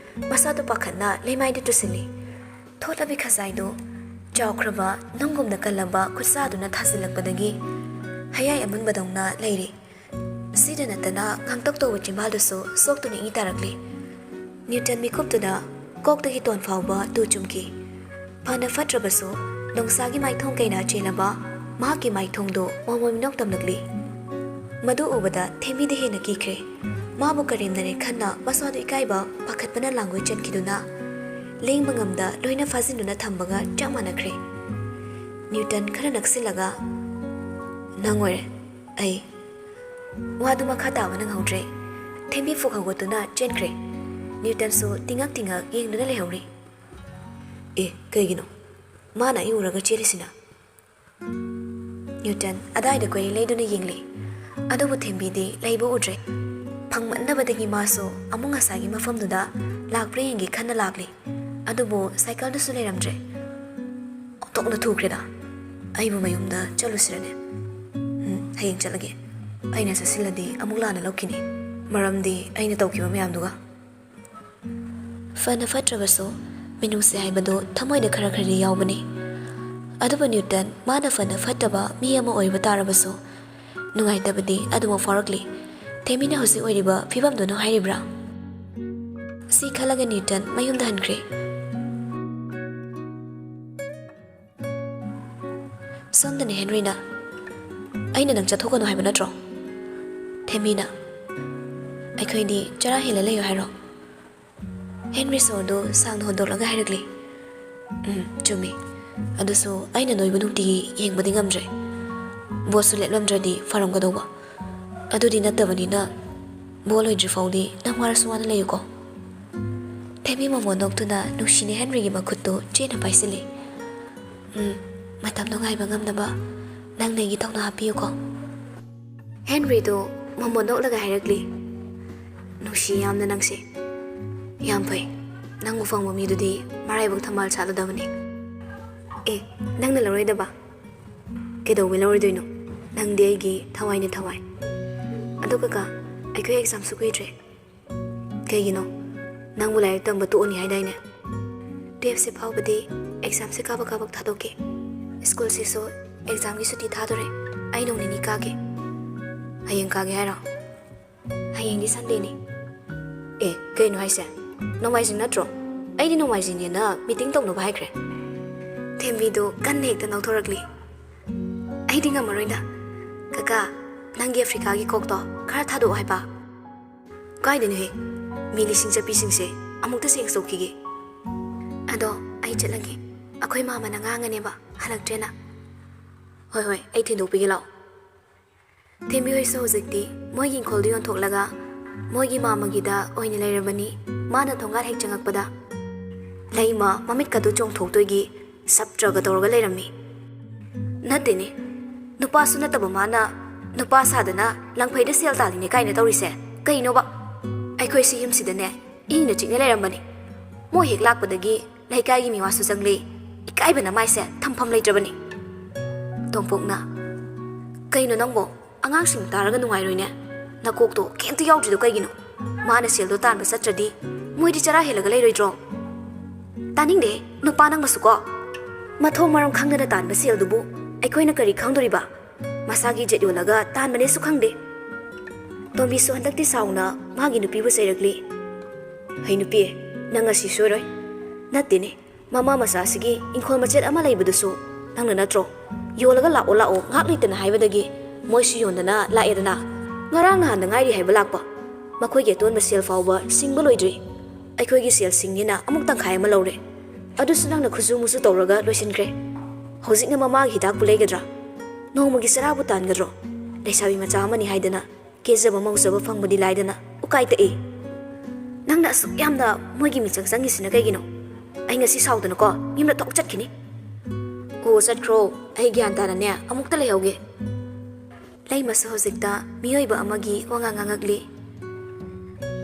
ꯃꯁꯥꯗꯨ ꯄꯥꯈꯠꯅ ꯂꯩꯃꯥꯏꯗ ꯇꯨꯁꯤꯜꯂꯤ꯫ ꯊꯣꯠꯂꯕꯤ ꯈꯖꯥꯏꯗꯨ ꯆꯥꯎꯈ꯭ꯔꯕ ꯅꯨꯡꯒꯨꯝꯅ ꯀꯜꯂꯕ ꯈꯨꯠꯁꯥꯗꯨꯅ ꯊꯥꯖꯤꯜꯂꯛꯄꯗꯒꯤ ꯍꯌꯥꯏ ꯑꯃꯨꯟꯕꯗꯧꯅ ꯂꯩꯔꯤ꯫ ꯁꯤꯗ ꯅꯠꯇꯅ ꯉꯥꯡꯇꯛ ꯇꯧꯕ ꯆꯤꯝꯕꯥꯜꯗꯨꯁꯨ ꯁꯣꯛꯇꯨꯅ ꯏꯪ ꯇꯥꯔꯛꯂꯤ꯫ ꯅ꯭ꯌꯨꯇꯟ ꯃꯤꯀꯨꯞꯇꯨꯗ ꯀꯣꯛꯇꯒꯤ ꯇꯣꯟ ꯐꯥꯎꯕ ꯇꯨ ꯆꯨꯝꯈꯤ꯫ ꯐꯅ ꯐꯠꯇ꯭ꯔꯕꯁꯨ ꯅꯣꯡꯁꯥꯒꯤ ꯃꯥꯏꯊꯣꯡ ꯀꯩꯅ ꯆꯦꯜꯂꯕ ꯃꯍꯥꯛꯀꯤ ꯃꯥꯏꯊꯣꯡꯗꯨ ꯃꯣꯃꯣꯟ ꯃꯤꯅꯣꯛ ꯇꯝꯂꯛꯂꯤ꯫ ꯃꯗꯨ ꯎꯕꯗ ꯊꯦꯝꯕꯤꯗ ꯍꯦꯟꯅ ꯀꯤꯈ꯭ꯔꯦ꯫ ꯃꯥꯕꯨ ꯀꯔꯦꯝꯅꯔꯦ ꯈꯟꯅ ꯃꯁꯥꯗꯨ ꯏꯀꯥꯏꯕ ꯄꯥꯈꯠꯄꯅ ꯂꯥꯡꯒꯣꯏ ꯆꯟꯈꯤꯗꯨꯅ ꯂꯦꯡꯕ ꯉꯝꯗ ꯂꯣꯏꯅ ꯐꯥꯖꯤꯟꯗꯨꯅ ꯊꯝꯕꯒ ꯆꯞ ꯃꯥꯟꯅꯈ꯭ꯔꯦ꯫ ꯅ꯭ꯌꯨꯇꯟ ꯈꯔ ꯅꯛꯁꯤꯜꯂꯒ, "ꯅꯪ ꯑꯣꯏꯔꯦ꯫ ꯑꯩ" ꯋꯥꯗꯨ ꯃꯈꯥ ꯇꯥꯕ ꯅꯪꯍꯧꯗ꯭ꯔꯦ꯫ ꯊꯦꯝꯕꯤ ꯐꯨꯛ ꯍꯧꯒꯠꯇꯨꯅ ꯆꯦꯟꯈ꯭ꯔꯦ꯫ ꯅ꯭ꯌꯨꯇꯟꯁꯨ ꯇꯤꯡꯉꯛ ꯇꯤꯡꯉꯛ ꯌꯦꯡꯗꯨꯅ ꯂꯩꯍꯧꯔꯤ꯫ "ꯑꯦ, ꯀꯩꯒꯤꯅꯣ? ꯃꯥꯅ ꯑꯩ ꯎꯔꯒ ꯆꯦꯜꯂꯤꯁꯤꯅ?" ꯅ꯭ꯌꯨꯇꯟ ꯑꯗꯥꯏꯗ ꯀꯣꯏꯔꯦ ꯂꯩꯗꯨꯅ ꯌꯦꯡꯂꯤ꯫ ꯑꯗꯨꯕꯨ ꯊꯦꯝꯕꯤꯗꯤ ꯂꯩꯕ ꯎꯗ꯭ꯔꯦ꯫ ꯐꯪꯃꯟꯗꯕꯗꯒꯤ ꯃꯥꯁꯨ ꯑꯃꯨꯛ ꯉꯁꯥꯏꯒꯤ ꯃꯐꯝꯗꯨꯗ ꯂꯥꯛꯄ꯭ꯔꯥ ꯌꯦꯡꯒꯦ ꯈꯟꯅ ꯂꯥꯛꯂꯤ꯫ ꯑꯗꯨꯕꯨ ꯁꯥꯏꯀꯜꯗꯨꯁꯨ ꯂꯩꯔꯝꯗ꯭ꯔꯦ꯫ ꯑꯣꯟꯊꯣꯛꯅ ꯊꯨꯈ꯭ꯔꯦꯗ꯫ ꯑꯩꯕꯨ ꯃꯌꯨꯝꯗ ꯆꯠꯂꯨꯁꯤꯔꯅꯦ? ꯎꯝ, ꯍꯌꯦꯡ ꯆꯠꯂꯒꯦ꯫ ꯑꯩꯅ ꯆꯠꯁꯤꯜꯂꯗꯤ ꯑꯃꯨꯛ ꯂꯥꯟꯅ ꯂꯧꯈꯤꯅꯤ꯫ ꯃꯔꯝꯗꯤ ꯑꯩꯅ ꯇꯧꯈꯤꯕ ꯃꯌꯥꯝꯗꯨꯒ꯫ ꯐꯅ ꯐꯠꯇ꯭ꯔꯕꯁꯨ ꯃꯤꯅꯨꯡꯁꯤ ꯍꯥꯏꯕꯗꯨ ꯊꯃꯣꯏꯗ ꯈꯔ ꯈꯔꯗꯤ ꯌꯥꯎꯕꯅꯤ꯫ ꯑꯗꯨꯕꯨ ꯅ꯭ꯌꯨꯇꯟ ꯃꯥꯅ ꯐꯅ ꯐꯠꯇꯕ ꯃꯤ ꯑꯃ ꯑꯣꯏꯕ ꯇꯥꯔꯕꯁꯨ ꯅꯨꯡꯉꯥꯏꯇꯕꯗꯤ ꯑꯗꯨꯃꯛ ꯐꯥꯎꯔꯛꯂꯤ꯫ ꯊꯦꯃꯤꯅ ꯍꯧꯖꯤꯛ ꯑꯣꯏꯔꯤꯕ ꯐꯤꯕꯝꯗꯨꯅ ꯍꯥꯏꯔꯤꯕ꯭ꯔꯥ? ꯁꯤ ꯈꯜꯂꯒ ꯅ꯭ꯌꯨꯇꯟ ꯃꯌꯨꯝꯗ ꯍꯟꯈ꯭ꯔꯦ꯫ ꯁꯣꯝꯗꯅꯦ ꯍꯦꯟꯔꯤꯅ, "ꯑꯩꯅ ꯅꯪ ꯆꯠꯊꯣꯛꯀꯅꯨ ꯍꯥꯏꯕ ꯅꯠꯇ꯭ꯔꯣ?" ꯊꯦꯃꯤꯅ, "ꯑꯩꯈꯣꯏꯗꯤ ꯆꯔꯥ ꯍꯦꯜꯂ ꯂꯩꯌꯣ ꯍꯥꯏꯔꯣ?" ꯍꯦꯟꯔꯤ ꯁꯣꯔꯗꯨ ꯁꯥꯡꯅ ꯍꯣꯟꯗꯣꯛꯂꯒ ꯍꯥꯏꯔꯛꯂꯤ, "ꯎꯝ, ꯆꯨꯝꯃꯤ꯫ ꯑꯗꯨꯁꯨ ꯑꯩꯅ ꯅꯣꯏꯕꯨ ꯅꯨꯡꯇꯤꯒꯤ ꯌꯦꯡꯕꯗꯤ ꯉꯝꯗ꯭ꯔꯦ꯫ ꯕꯣꯁꯁꯨ ꯂꯦꯞꯂꯝꯗ꯭ꯔꯗꯤ ꯐꯔꯝꯒꯗꯧꯕ꯫ ꯑꯗꯨꯗꯤ ꯅꯠꯇꯕꯅꯤꯅ, ꯕꯣ ꯂꯣꯏꯗ꯭ꯔꯤ ꯐꯥꯎꯗꯤ ꯅꯪ ꯋꯥꯔꯁꯨ ꯋꯥꯅ ꯂꯩꯌꯨꯀꯣ꯫" ꯊꯦꯝꯕꯤ ꯃꯣꯃꯣꯟ ꯅꯣꯛꯇꯨꯅ ꯅꯨꯡꯁꯤꯅ ꯍꯦꯟꯔꯤꯒꯤ ꯃꯈꯨꯠꯇꯨ ꯆꯦꯠꯅ ꯄꯥꯏꯁꯤꯜꯂꯤ꯫ "ꯎꯝ, ꯃꯇꯝꯗꯣ ꯉꯥꯏꯕ ꯉꯝꯅꯕ ꯅꯪꯅ ꯑꯩꯒꯤ ꯊꯧꯅꯥ ꯍꯥꯞꯄꯤꯌꯨꯀꯣ꯫" ꯍꯦꯟꯔꯤꯗꯣ ꯃꯣꯃꯣꯟ ꯅꯣꯛꯂꯒ ꯍꯥꯏꯔꯛꯂꯤ, "ꯅꯨꯡꯁꯤ ꯌꯥꯝꯅ ꯅꯪꯁꯦ꯫ ꯌꯥꯝ ꯐꯩ, ꯅꯪꯕꯨ ꯐꯪꯕ ꯃꯤꯗꯨꯗꯤ ꯃꯔꯥꯏꯕꯛ ꯊꯝꯕꯥꯜ ꯁꯥꯠꯂꯗꯕꯅꯤ꯫ ꯑꯦ, ꯅꯪꯅ ꯂꯧꯔꯣꯏꯗꯕ? ꯀꯩꯗꯧꯕꯩ ꯂꯧꯔꯣꯏꯗꯣꯏꯅꯣ? ꯅꯪꯗꯤ ꯑꯩꯒꯤ ꯊꯋꯥꯏꯅꯦ, ꯊꯋꯥꯏ꯫ ꯑꯗꯣ ꯀꯀꯥ, ꯑꯩꯈꯣꯏ ꯑꯦꯛꯖꯥꯝꯁꯨ ꯀꯨꯏꯗ꯭ꯔꯦ꯫ ꯀꯩꯒꯤꯅꯣ? ꯅꯪꯕꯨ ꯂꯥꯏꯔꯤꯛ ꯇꯝꯕ ꯇꯣꯛꯑꯅꯤ ꯍꯥꯏꯗꯥꯏꯅꯦ? ꯇꯨꯌꯦꯜꯐꯁꯦ ꯐꯥꯎꯕꯗꯤ ꯑꯦꯛꯖꯥꯝꯁꯦ ꯀꯥꯕꯛ ꯀꯥꯕꯛ ꯊꯥꯗꯣꯛꯀꯦ꯫ ꯁ꯭ꯀꯨꯜꯁꯤꯁꯨ ꯑꯦꯛꯖꯥꯝꯒꯤ ꯁꯨꯇꯤ ꯊꯥꯗꯣꯔꯦ꯫ ꯑꯩ ꯅꯣꯡ ꯅꯤꯅꯤ ꯀꯥꯒꯦ꯫" "ꯍꯌꯦꯡ ꯀꯥꯒꯦ ꯍꯥꯏꯔꯣ?" "ꯍꯌꯦꯡꯗꯤ ꯁꯟꯗꯦꯅꯤ꯫" "ꯑꯦ, ꯀꯩꯅꯣ ꯍꯥꯏꯁꯦ? ꯅꯣꯡꯃꯥꯏꯖꯤꯡ ꯅꯠꯇ꯭ꯔꯣ? ꯑꯩꯗꯤ ꯅꯣꯡꯃꯥꯏꯖꯤꯡꯅꯦꯅ ꯃꯤꯇꯤꯡ ꯇꯧꯅꯕ ꯍꯥꯏꯈ꯭ꯔꯦ꯫" ꯊꯦꯝꯕꯤꯗꯣ ꯀꯟꯅ ꯍꯦꯛꯇ ꯅꯣꯛꯊꯣꯔꯛꯂꯤ꯫ "ꯑꯩꯗꯤ ꯉꯝꯃꯔꯣꯏꯗ꯫ ꯀꯀꯥ, ꯅꯪꯒꯤ ꯑꯐ꯭ꯔꯤꯀꯥꯒꯤ ꯀꯣꯛꯇꯣ ꯈꯔ ꯊꯥꯗꯣꯛꯑꯣ ꯍꯥꯏꯕ꯫" "ꯀꯥꯏꯗꯅꯣꯍꯦ? ꯃꯤ ꯂꯤꯁꯤꯡ ꯆꯠꯄꯤꯁꯤꯡꯁꯦ ꯑꯃꯨꯛꯇ ꯁꯦꯡꯆꯧꯈꯤꯒꯦ꯫" "ꯑꯗꯣ ꯑꯩ ꯆꯠꯂꯒꯦ꯫ ꯑꯩꯈꯣꯏ ꯃꯥꯃꯅ ꯉꯥꯡꯉꯅꯦꯕ, ꯍꯜꯂꯛꯇ꯭ꯔꯦꯅ꯫" "ꯍꯣꯏ, ꯍꯣꯏ, ꯑꯩ ꯊꯤꯟꯗꯣꯛꯄꯤꯒꯦ ꯂꯥꯛꯑꯣ꯫" ꯊꯦꯝꯕꯤ ꯍꯣꯏꯁꯨ ꯍꯧꯖꯤꯛꯇꯤ ꯃꯣꯏꯒꯤ ꯏꯪꯈꯣꯜꯗꯨ ꯌꯣꯟꯊꯣꯛꯂꯒ ꯃꯣꯏꯒꯤ ꯃꯥꯃꯒꯤꯗ ꯑꯣꯏꯅ ꯂꯩꯔꯕꯅꯤ꯫ ꯃꯥꯅ ꯊꯣꯡꯒꯥꯜ ꯍꯦꯛ ꯆꯪꯉꯛꯄꯗ, ꯂꯩꯃ ꯃꯃꯤꯠꯀꯗꯨ ꯆꯣꯡꯊꯣꯛꯇꯣꯏꯒꯤ ꯁꯞꯇ꯭ꯔꯒ ꯇꯧꯔꯒ ꯂꯩꯔꯝꯃꯤ꯫ ꯅꯠꯇꯦꯅꯦ, ꯅꯨꯄꯥꯁꯨ ꯅꯠꯇꯕ ꯃꯥꯅ ꯅꯨꯄꯥ ꯁꯥꯗꯅ ꯂꯪꯐꯩꯗ ꯁꯦꯜ ꯇꯥꯜꯂꯤꯅꯦ ꯀꯥꯏꯅ ꯇꯧꯔꯤꯁꯦ ꯀꯩꯅꯣꯕ? ꯑꯩꯈꯣꯏ ꯁꯤ ꯌꯨꯝꯁꯤꯗꯅꯦ ꯏꯪꯅ ꯆꯤꯛꯅ ꯂꯩꯔꯝꯕꯅꯤ꯫ ꯃꯣꯏ ꯍꯦꯛ ꯂꯥꯛꯄꯗꯒꯤ ꯂꯩꯀꯥꯏꯒꯤ ꯃꯤꯋꯥꯁꯨ ꯆꯪꯂꯦ꯫ ꯏꯀꯥꯏꯕꯅ ꯃꯥꯏꯁꯦ ꯊꯝꯐꯝ ꯂꯩꯇ꯭ꯔꯕꯅꯤ꯫" ꯇꯣꯝꯄꯣꯛꯅ, "ꯀꯩꯅꯣ ꯅꯪꯕꯣ? ꯑꯉꯥꯡꯁꯤꯡ ꯇꯥꯔꯒ ꯅꯨꯡꯉꯥꯏꯔꯣꯏꯅꯦ꯫ ꯅꯀꯣꯛꯇꯣ ꯀꯩꯝꯇ ꯌꯥꯎꯗ꯭ꯔꯤꯗꯣ ꯀꯩꯒꯤꯅꯣ? ꯃꯥꯅ ꯁꯦꯜꯗꯣ ꯇꯥꯟꯕ ꯆꯠꯇ꯭ꯔꯗꯤ ꯃꯣꯏꯗꯤ ꯆꯔꯥ ꯍꯦꯜꯂꯒ ꯂꯩꯔꯣꯏꯗ꯭ꯔꯣ?" "ꯇꯥꯅꯤꯡꯗꯦ, ꯅꯨꯄꯥ ꯅꯪꯃꯁꯨꯀꯣ꯫ ꯃꯊꯣꯡ ꯃꯔꯝ ꯈꯪꯗꯅ ꯇꯥꯟꯕ ꯁꯦꯜꯗꯨꯕꯨ ꯑꯩꯈꯣꯏꯅ ꯀꯔꯤ ꯈꯪꯗꯣꯔꯤꯕ? ꯃꯁꯥꯒꯤ ꯏꯖꯠ ꯌꯣꯜꯂꯒ ꯇꯥꯟꯕꯅꯦꯁꯨ ꯈꯪꯗꯦ꯫" ꯇꯣꯝꯕꯤꯁꯨ ꯍꯟꯗꯛꯇꯤ ꯁꯥꯎꯅ ꯃꯥꯒꯤ ꯅꯨꯄꯤꯕꯨ ꯆꯩꯔꯛꯂꯤ꯫ "ꯍꯩ ꯅꯨꯄꯤ, ꯅꯪ ꯉꯁꯤ ꯁꯣꯏꯔꯣꯏ꯫ ꯅꯠꯇꯦꯅꯦ, ꯃꯃꯥ ꯃꯆꯥꯁꯤꯒꯤ ꯏꯪꯈꯣꯜ ꯃꯆꯦꯠ ꯑꯃ ꯂꯩꯕꯗꯨꯁꯨ ꯅꯪꯅ ꯅꯠꯇ꯭ꯔꯣ? ꯌꯣꯜꯂꯒ ꯂꯥꯛꯑꯣ ꯂꯥꯛꯑꯣ ꯉꯥꯏꯍꯥꯛ ꯂꯩꯇꯅ ꯍꯥꯏꯕꯗꯒꯤ ꯃꯣꯏꯁꯨ ꯌꯣꯟꯗꯅ ꯂꯥꯛꯑꯦꯗꯅ꯫ ꯉꯔꯥꯡ ꯅꯍꯥꯟꯗ ꯉꯥꯏꯔꯤ ꯍꯥꯏꯕ ꯂꯥꯛꯄ꯫ ꯃꯈꯣꯏꯒꯤ ꯑꯇꯣꯟꯕ ꯁꯦꯜ ꯐꯥꯎꯕ ꯁꯤꯡꯕ ꯂꯣꯏꯗ꯭ꯔꯤ꯫ ꯑꯩꯈꯣꯏꯒꯤ ꯁꯦꯜꯁꯤꯡꯅꯤꯅ ꯑꯃꯨꯛ ꯇꯪꯈꯥꯏ ꯑꯃ ꯂꯧꯔꯦ꯫ ꯑꯗꯨꯁꯨ ꯅꯪꯅ ꯈꯨꯖꯨ ꯃꯨꯖꯨ ꯇꯧꯔꯒ ꯂꯣꯏꯁꯤꯟꯈ꯭ꯔꯦ꯫ ꯍꯧꯖꯤꯛꯅ ꯃꯃꯥꯒꯤ ꯍꯤꯗꯥꯛꯄꯨ ꯂꯩꯒꯗ꯭ꯔꯥ? ꯅꯣꯡꯃꯒꯤ ꯆꯔꯥꯕꯨ ꯇꯥꯟꯒꯗ꯭ꯔꯣ? ꯂꯩꯁꯥꯕꯤ ꯃꯆꯥ ꯑꯃꯅꯤ ꯍꯥꯏꯗꯅ ꯀꯦꯖꯕ ꯃꯧꯖꯕ ꯐꯪꯕꯗꯤ ꯂꯥꯏꯗꯅ ꯎꯀꯥꯏ ꯇꯛꯏ꯫ ꯅꯪꯅ ꯑꯁꯨꯛ ꯌꯥꯝꯅ ꯃꯣꯏꯒꯤ ꯃꯤꯆꯪ ꯆꯪꯉꯤꯁꯤꯅ ꯀꯩꯒꯤꯅꯣ? ꯑꯩ ꯉꯁꯤ ꯁꯥꯎꯗꯅꯀꯣ ꯌꯨꯝꯗ ꯊꯣꯛ ꯆꯠꯈꯤꯅꯤ꯫ ꯑꯣ, ꯆꯠꯈ꯭ꯔꯣ꯫ ꯑꯩ ꯒ꯭ꯌꯥꯟ ꯇꯥꯅꯅꯦ ꯑꯃꯨꯛꯇ ꯂꯩꯍꯧꯒꯦ꯫ ꯂꯩꯃꯁꯨ ꯍꯧꯖꯤꯛꯇ ꯃꯤꯑꯣꯏꯕ ꯑꯃꯒꯤ ꯋꯥꯉꯥꯡ ꯉꯥꯡꯉꯛꯂꯤ꯫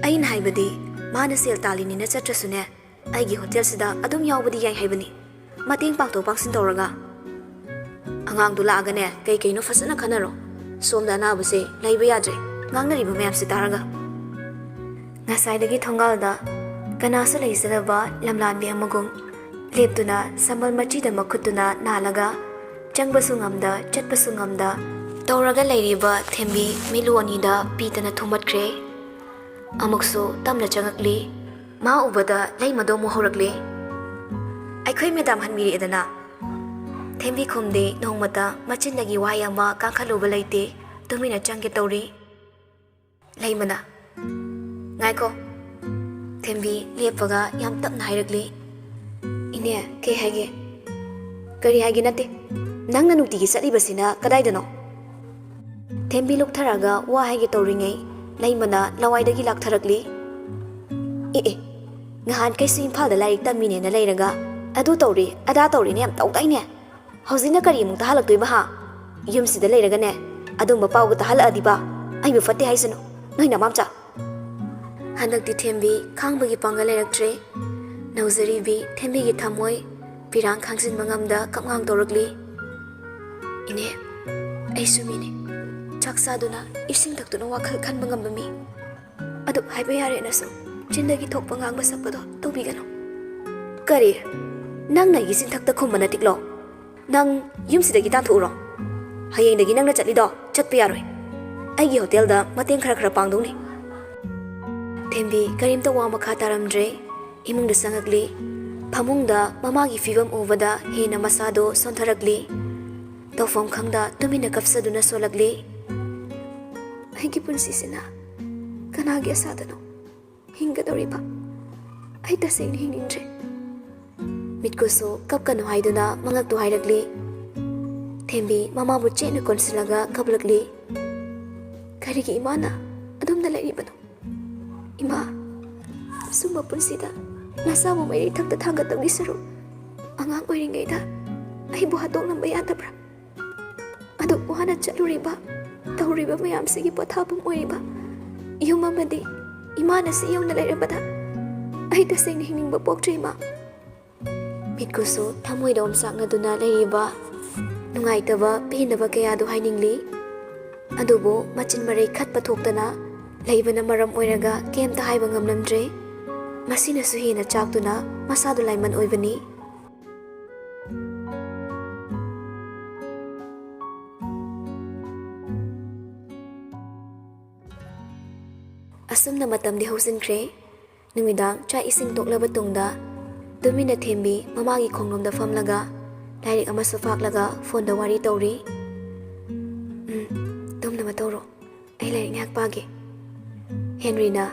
ꯑꯩꯅ ꯍꯥꯏꯕꯗꯤ, ꯃꯥꯅ ꯁꯦꯜ ꯇꯥꯜꯂꯤꯅꯤꯅ ꯆꯠꯇ꯭ꯔꯁꯨꯅꯦ, ꯑꯩꯒꯤ ꯍꯣꯇꯦꯜꯁꯤꯗ ꯑꯗꯨꯝ ꯌꯥꯎꯕꯗꯤ ꯌꯥꯏ ꯍꯥꯏꯕꯅꯤ, ꯃꯇꯦꯡ ꯄꯥꯡꯊꯣꯛ ꯄꯥꯡꯁꯤꯟ ꯇꯧꯔꯒ꯫ ꯑꯉꯥꯡꯗꯨ ꯂꯥꯛꯑꯒꯅꯦ, ꯀꯩ ꯀꯩꯅꯣ ꯐꯖꯅ ꯈꯟꯅꯔꯣ꯫ ꯁꯣꯝꯗ ꯑꯅꯥꯕꯁꯦ ꯂꯩꯕ ꯌꯥꯗ꯭ꯔꯦ, ꯉꯥꯡꯅꯔꯤꯕ ꯃꯌꯥꯝꯁꯦ ꯇꯥꯔꯒ꯫ ꯉꯁꯥꯏꯗꯒꯤ ꯊꯣꯡꯒꯥꯜꯗ ꯀꯅꯥꯁꯨ ꯂꯩꯖꯗꯕ ꯂꯝꯂꯥꯟꯕꯤ ꯑꯃꯒꯨꯝ ꯂꯦꯞꯇꯨꯅ ꯁꯝꯕꯜ ꯃꯆꯤꯗ ꯃꯈꯨꯠꯇꯨꯅ ꯅꯥꯜꯂꯒ ꯆꯪꯕꯁꯨ ꯉꯝꯗ, ꯆꯠꯄꯁꯨ ꯉꯝꯗ ꯇꯧꯔꯒ ꯂꯩꯔꯤꯕ ꯊꯦꯝꯕꯤ ꯃꯤꯂꯨ ꯑꯅꯤꯗ ꯄꯤꯗꯅ ꯊꯨꯝꯃꯠꯈ꯭ꯔꯦ꯫ ꯑꯃꯨꯛꯁꯨ ꯇꯞꯅ ꯆꯪꯉꯛꯂꯤ꯫ ꯃꯥ ꯎꯕꯗ ꯂꯩꯃꯗꯣ ꯑꯃꯨꯛ ꯍꯧꯔꯛꯂꯦ꯫ "ꯑꯩꯈꯣꯏ ꯃꯦꯗꯥꯝ ꯍꯟꯕꯤꯔꯛꯑꯦꯗꯅ?" ꯊꯦꯝꯕꯤ ꯈꯨꯝꯗꯦ, ꯅꯣꯡꯃꯇ ꯃꯆꯤꯟꯗꯒꯤ ꯋꯥꯍꯩ ꯑꯃ ꯀꯥꯡꯈꯠꯂꯨꯕ ꯂꯩꯇꯦ꯫ ꯇꯨꯃꯤꯟꯅ ꯆꯪꯒꯦ ꯇꯧꯔꯤ꯫ ꯂꯩꯃꯅ, "ꯉꯥꯏꯈꯣ꯫" ꯊꯦꯝꯕꯤ ꯂꯦꯞꯄꯒ ꯌꯥꯝ ꯇꯞꯅ ꯍꯥꯏꯔꯛꯂꯤ, "ꯏꯅꯦ, ꯀꯩ ꯍꯥꯏꯒꯦ?" "ꯀꯔꯤ ꯍꯥꯏꯒꯦ ꯅꯠꯇꯦ꯫ ꯅꯪꯅ ꯅꯨꯡꯇꯤꯒꯤ ꯆꯠꯂꯤꯕꯁꯤꯅ ꯀꯗꯥꯏꯗꯅꯣ?" ꯊꯦꯝꯕꯤ ꯂꯨꯞꯊꯔꯒ ꯋꯥ ꯍꯥꯏꯒꯦ ꯇꯧꯔꯤꯉꯩ, ꯂꯩꯃꯅ ꯂꯋꯥꯏꯗꯒꯤ ꯂꯥꯛꯊꯔꯛꯂꯤ꯫ "ꯑꯦ ꯑꯦ, ꯉꯍꯥꯟꯈꯩꯁꯨ ꯏꯝꯐꯥꯜꯗ ꯂꯥꯏꯔꯤꯛ ꯇꯝꯃꯤꯅꯦꯅ ꯂꯩꯔꯒ ꯑꯗꯨ ꯇꯧꯔꯤ ꯑꯗꯥ ꯇꯧꯔꯤꯅꯦ ꯌꯥꯝ ꯇꯧꯗꯥꯏꯅꯦ? ꯍꯧꯖꯤꯛꯅ ꯀꯔꯤ ꯑꯃꯨꯛ ꯇꯥꯍꯜꯂꯛꯇꯣꯏꯕ ꯍꯥ? ꯌꯨꯝꯁꯤꯗ ꯂꯩꯔꯒꯅꯦ ꯑꯗꯨꯝꯕ ꯄꯥꯎꯒ ꯇꯥꯍꯜꯂꯛꯑꯗꯤꯕ ꯑꯩꯕꯨ ꯐꯠꯇꯦ ꯍꯥꯏꯁꯅꯨ, ꯅꯣꯏ ꯅꯃꯥꯝꯆꯥ꯫" ꯍꯟꯗꯛꯇꯤ ꯊꯦꯝꯕꯤ ꯈꯥꯡꯕꯒꯤ ꯄꯥꯡꯒꯜ ꯂꯩꯔꯛꯇ꯭ꯔꯦ꯫ ꯅꯧꯖꯔꯤꯕꯤ ꯊꯦꯝꯕꯤꯒꯤ ꯊꯃꯣꯏ ꯄꯤꯔꯥꯡ ꯈꯥꯡꯖꯤꯟꯕ ꯉꯝꯗ ꯀꯞꯉꯥꯡ ꯇꯧꯔꯛꯂꯤ꯫ "ꯏꯅꯦ, ꯑꯩꯁꯨ ꯃꯤꯅꯤ꯫ ꯆꯥꯛ ꯆꯥꯗꯨꯅ, ꯏꯁꯤꯡ ꯊꯛꯇꯨꯅ ꯋꯥꯈꯜ ꯈꯟꯕ ꯉꯝꯕ ꯃꯤ꯫ ꯑꯗꯨ ꯍꯥꯏꯕ ꯌꯥꯔꯦꯅꯁꯨ ꯆꯤꯟꯗꯒꯤ ꯊꯣꯛꯄ ꯉꯥꯡꯕ ꯁꯛꯄꯗꯣ ꯇꯧꯕꯤꯒꯅꯨ꯫" "ꯀꯔꯤ? ꯅꯪꯅ ꯑꯩꯒꯤ ꯆꯤꯟꯊꯛꯇ ꯈꯨꯝꯕ ꯅꯠꯇꯤꯛꯂꯣ? ꯅꯪ ꯌꯨꯝꯁꯤꯗꯒꯤ ꯇꯥꯟꯊꯣꯛꯎꯔꯣ꯫ ꯍꯌꯦꯡꯗꯒꯤ ꯅꯪꯅ ꯆꯠꯂꯤꯗꯣ ꯆꯠꯄ ꯌꯥꯔꯣꯏ꯫ ꯑꯩꯒꯤ ꯍꯣꯇꯦꯜꯗ ꯃꯇꯦꯡ ꯈꯔ ꯈꯔ ꯄꯥꯡꯗꯧꯅꯤ꯫" ꯊꯦꯝꯕꯤ ꯀꯔꯤꯝꯇ ꯋꯥ ꯃꯈꯥ ꯇꯥꯔꯝꯗ꯭ꯔꯦ꯫ ꯏꯃꯨꯡꯗ ꯆꯪꯉꯛꯂꯤ꯫ ꯐꯃꯨꯡꯗ ꯃꯃꯥꯒꯤ ꯐꯤꯕꯝ ꯎꯕꯗ ꯍꯦꯟꯅ ꯃꯁꯥꯗꯣ ꯁꯣꯟꯊꯔꯛꯂꯤ꯫ ꯇꯧꯐꯝ ꯈꯪꯗ ꯇꯨꯃꯤꯟꯅ ꯀꯞꯆꯗꯨꯅ ꯁꯣꯜꯂꯛꯂꯤ꯫ "ꯑꯩꯒꯤ ꯄꯨꯟꯁꯤꯁꯤꯅ ꯀꯅꯥꯒꯤ ꯑꯁꯥꯗꯅꯣ ꯍꯤꯡꯒꯗꯧꯔꯤꯕ? ꯑꯩ ꯇꯁꯦꯡꯅ ꯍꯤꯡꯅꯤꯡꯗ꯭ꯔꯦ꯫ ꯃꯤꯠꯀꯨꯁꯨ ꯀꯞꯀꯅꯨ ꯍꯥꯏꯗꯨꯅ ꯃꯉꯛꯇꯨ ꯍꯥꯏꯔꯛꯂꯤ꯫ ꯊꯦꯝꯕꯤ ꯃꯃꯥꯕꯨ ꯆꯦꯠꯅ ꯀꯣꯟꯁꯤꯜꯂꯒ ꯀꯞꯂꯛꯂꯤ꯫ ꯀꯔꯤꯒꯤ ꯏꯃꯥꯅ ꯑꯗꯨꯝꯅ ꯂꯩꯔꯤꯕꯅꯣ? ꯏꯃꯥ, ꯑꯁꯨꯝꯕ ꯄꯨꯟꯁꯤꯗ ꯅꯆꯥꯕꯨ ꯃꯩꯔꯩꯊꯛꯇ ꯊꯥꯡꯒꯠꯇꯧꯒꯤ ꯁꯔꯨꯛ, ꯑꯉꯥꯡ ꯑꯣꯏꯔꯤꯉꯩꯗ ꯑꯩꯕꯨ ꯍꯥꯠꯇꯣꯛꯂꯝꯕ ꯌꯥꯗꯕ꯭ꯔꯥ? ꯑꯗꯨꯛ ꯋꯥꯅ ꯆꯠꯂꯨꯔꯤꯕ, ꯇꯧꯔꯤꯕ ꯃꯌꯥꯝꯁꯤꯒꯤ ꯄꯣꯊꯥꯐꯝ ꯑꯣꯏꯔꯤꯕ ꯌꯨꯝ ꯑꯃꯗꯤ ꯏꯃꯥꯅ ꯁꯤ ꯌꯧꯅ ꯂꯩꯔꯕꯗ ꯑꯩ ꯇꯁꯦꯡꯅ ꯍꯤꯡꯅꯤꯡꯕ ꯄꯣꯛꯇ꯭ꯔꯦ, ꯏꯃꯥ꯫ ꯃꯤꯠꯀꯨꯁꯨ ꯊꯃꯣꯏꯗ ꯑꯣꯝꯆꯥꯛꯅꯗꯨꯅ ꯂꯩꯔꯤꯕ ꯅꯨꯡꯉꯥꯏꯇꯕ, ꯄꯦꯟꯗꯕ ꯀꯌꯥꯗꯨ ꯍꯥꯏꯅꯤꯡꯂꯤ꯫ ꯑꯗꯨꯕꯨ ꯃꯆꯤꯟ ꯃꯔꯩ ꯈꯠꯄ ꯊꯣꯛꯇꯅ ꯂꯩꯕꯅ ꯃꯔꯝ ꯑꯣꯏꯔꯒ ꯀꯩꯝꯇ ꯍꯥꯏꯕ ꯉꯝꯂꯝꯗ꯭ꯔꯦ꯫ ꯃꯁꯤꯅꯁꯨ ꯍꯦꯟꯅ ꯆꯥꯛꯇꯨꯅ ꯃꯁꯥꯗꯨ ꯂꯥꯏꯃꯟ ꯑꯣꯏꯕꯅꯤ꯫ ꯑꯁꯨꯝꯅ ꯃꯇꯝꯗꯤ ꯍꯧꯖꯤꯟꯈ꯭ꯔꯦ꯫ ꯅꯨꯃꯤꯗꯥꯡ ꯆꯥꯛ ꯏꯁꯤꯡ ꯇꯣꯛꯂꯕ ꯇꯨꯡꯗ ꯇꯨꯃꯤꯟꯅ ꯊꯦꯝꯕꯤ ꯃꯃꯥꯒꯤ ꯈꯣꯡꯂꯣꯝꯗ ꯐꯝꯂꯒ ꯂꯥꯏꯔꯤꯛ ꯑꯃꯁꯨ ꯐꯥꯛꯂꯒ ꯐꯣꯟꯗ ꯋꯥꯔꯤ ꯇꯧꯔꯤ꯫ "ꯎꯝ, ꯇꯨꯝꯅꯕ ꯇꯧꯔꯣ꯫ ꯑꯩ ꯂꯥꯏꯔꯤꯛ ꯉꯥꯏꯍꯥꯛ ꯄꯥꯒꯦ꯫" ꯍꯦꯟꯔꯤꯅ,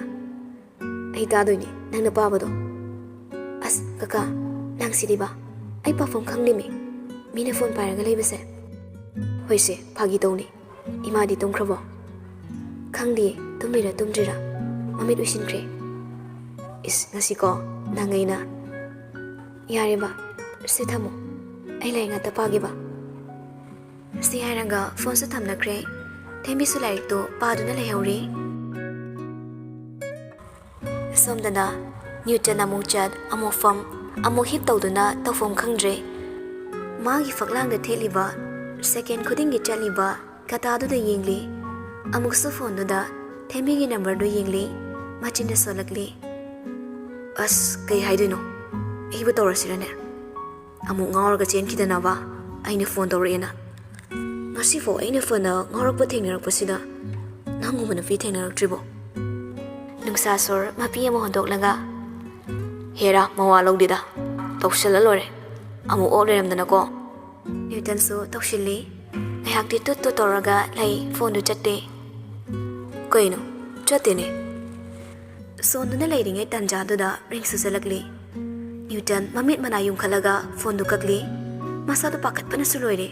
"ꯑꯩ ꯇꯥꯗꯣꯏꯅꯦ ꯅꯪꯅ ꯄꯥꯕꯗꯣ꯫" "ꯑꯁ ꯀꯀꯥ, ꯅꯪ ꯁꯤꯗꯤꯕ꯫ ꯑꯩ ꯄꯥꯐꯝ ꯈꯪꯗꯦꯃꯤ꯫ ꯃꯤꯅ ꯐꯣꯟ ꯄꯥꯏꯔꯒ ꯂꯩꯕꯁꯦ꯫" "ꯍꯣꯏꯁꯦ, ꯐꯥꯒꯤ ꯇꯧꯅꯤ꯫ ꯏꯃꯥꯗꯤ ꯇꯨꯝꯈ꯭ꯔꯕꯣ?" "ꯈꯪꯗꯦ, ꯇꯨꯝꯃꯤꯔ ꯇꯨꯝꯗ꯭ꯔꯤꯔꯥ꯫ ꯃꯃꯤꯠ ꯎꯏꯁꯤꯟꯈ꯭ꯔꯦ꯫" "ꯏꯁ, ꯉꯁꯤꯀꯣ ꯅꯪ ꯑꯩꯅ꯫" "ꯌꯥꯔꯦꯕ, ꯁꯤ ꯊꯝꯃꯣ꯫ ꯑꯩ ꯂꯥꯏꯔꯤꯛ ꯉꯥꯛꯇ ꯄꯥꯒꯦꯕ꯫" ꯁꯤ ꯍꯥꯏꯔꯒ ꯐꯣꯟꯁꯨ ꯊꯝꯅꯈ꯭ꯔꯦ꯫ ꯊꯦꯝꯕꯤꯁꯨ ꯂꯥꯏꯔꯤꯛꯇꯨ ꯄꯥꯗꯨꯅ ꯂꯩꯍꯧꯔꯤ꯫ ꯁꯣꯝꯗꯅ ꯅ꯭ꯌꯨꯇꯟ ꯑꯃꯨꯛ ꯆꯠ, ꯑꯃꯨꯛ ꯐꯝ, ꯑꯃꯨꯛ ꯍꯤꯞ ꯇꯧꯗꯨꯅ ꯇꯧꯐꯝ ꯈꯪꯗ꯭ꯔꯦ꯫ ꯃꯥꯒꯤ ꯐꯛꯂꯥꯡꯗ ꯊꯦꯠꯂꯤꯕ, ꯁꯦꯀꯦꯟ ꯈꯨꯗꯤꯡꯒꯤ ꯆꯠꯂꯤꯕ ꯀꯇꯥꯗꯨꯗ ꯌꯦꯡꯂꯤ꯫ ꯑꯃꯨꯛꯁꯨ ꯐꯣꯟꯗꯨꯗ ꯊꯦꯝꯕꯤꯒꯤ ꯅꯝꯕꯔꯗꯨ ꯌꯦꯡꯂꯤ꯫ ꯃꯆꯤꯟꯗ ꯁꯣꯜꯂꯛꯂꯤ꯫ "ꯑꯁ, ꯀꯩ ꯍꯥꯏꯗꯣꯏꯅꯣ? ꯑꯩꯕꯨ ꯇꯧꯔꯁꯤꯔꯅꯦ? ꯑꯃꯨꯛ ꯉꯥꯎꯔꯒ ꯆꯦꯟꯈꯤꯗꯅꯕ, ꯑꯩꯅ ꯐꯣꯟ ꯇꯧꯔꯛꯑꯦꯅ꯫ ꯉꯁꯤꯐꯥꯎ ꯑꯩꯅ ꯐꯅ ꯉꯥꯎꯔꯛꯄ ꯊꯦꯡꯅꯔꯛꯄꯁꯤꯗ ꯅꯪꯒꯨꯝꯕ ꯅꯨꯄꯤ ꯊꯦꯡꯅꯔꯛꯇ꯭ꯔꯤꯕꯣ?" ꯅꯨꯡꯁꯥ ꯁꯣꯔ ꯃꯄꯤ ꯑꯃ ꯍꯣꯟꯗꯣꯛꯂꯒ, "ꯍꯦꯔꯥ, ꯃꯋꯥ ꯂꯧꯗꯦꯗ, ꯇꯧꯁꯜꯂ ꯂꯣꯏꯔꯦ꯫ ꯑꯃꯨꯛ ꯑꯣꯛ ꯂꯩꯔꯝꯗꯅꯀꯣ꯫" ꯅ꯭ꯌꯨꯇꯟꯁꯨ ꯇꯧꯁꯤꯜꯂꯤ꯫ ꯉꯥꯏꯍꯥꯛꯇꯤ ꯇꯨꯠ ꯇꯨꯠ ꯇꯧꯔꯒ ꯂꯩ, ꯐꯣꯟꯗꯨ ꯆꯠꯇꯦ꯫ "ꯀꯩꯅꯣ? ꯆꯠꯇꯦꯅꯦ?" ꯁꯣꯟꯗꯨꯅ ꯂꯩꯔꯤꯉꯩ ꯇꯥꯟꯖꯥꯗꯨꯗ ꯔꯤꯡꯁꯨ ꯆꯠꯂꯛꯂꯤ꯫ ꯅ꯭ꯌꯨꯇꯟ ꯃꯃꯤꯠ ꯃꯅꯥ ꯌꯨꯝꯈꯠꯂꯒ ꯐꯣꯟꯗꯨ ꯀꯛꯂꯤ꯫ ꯃꯁꯥꯗꯨ ꯄꯥꯈꯠꯄꯅꯁꯨ ꯂꯣꯏꯔꯦ꯫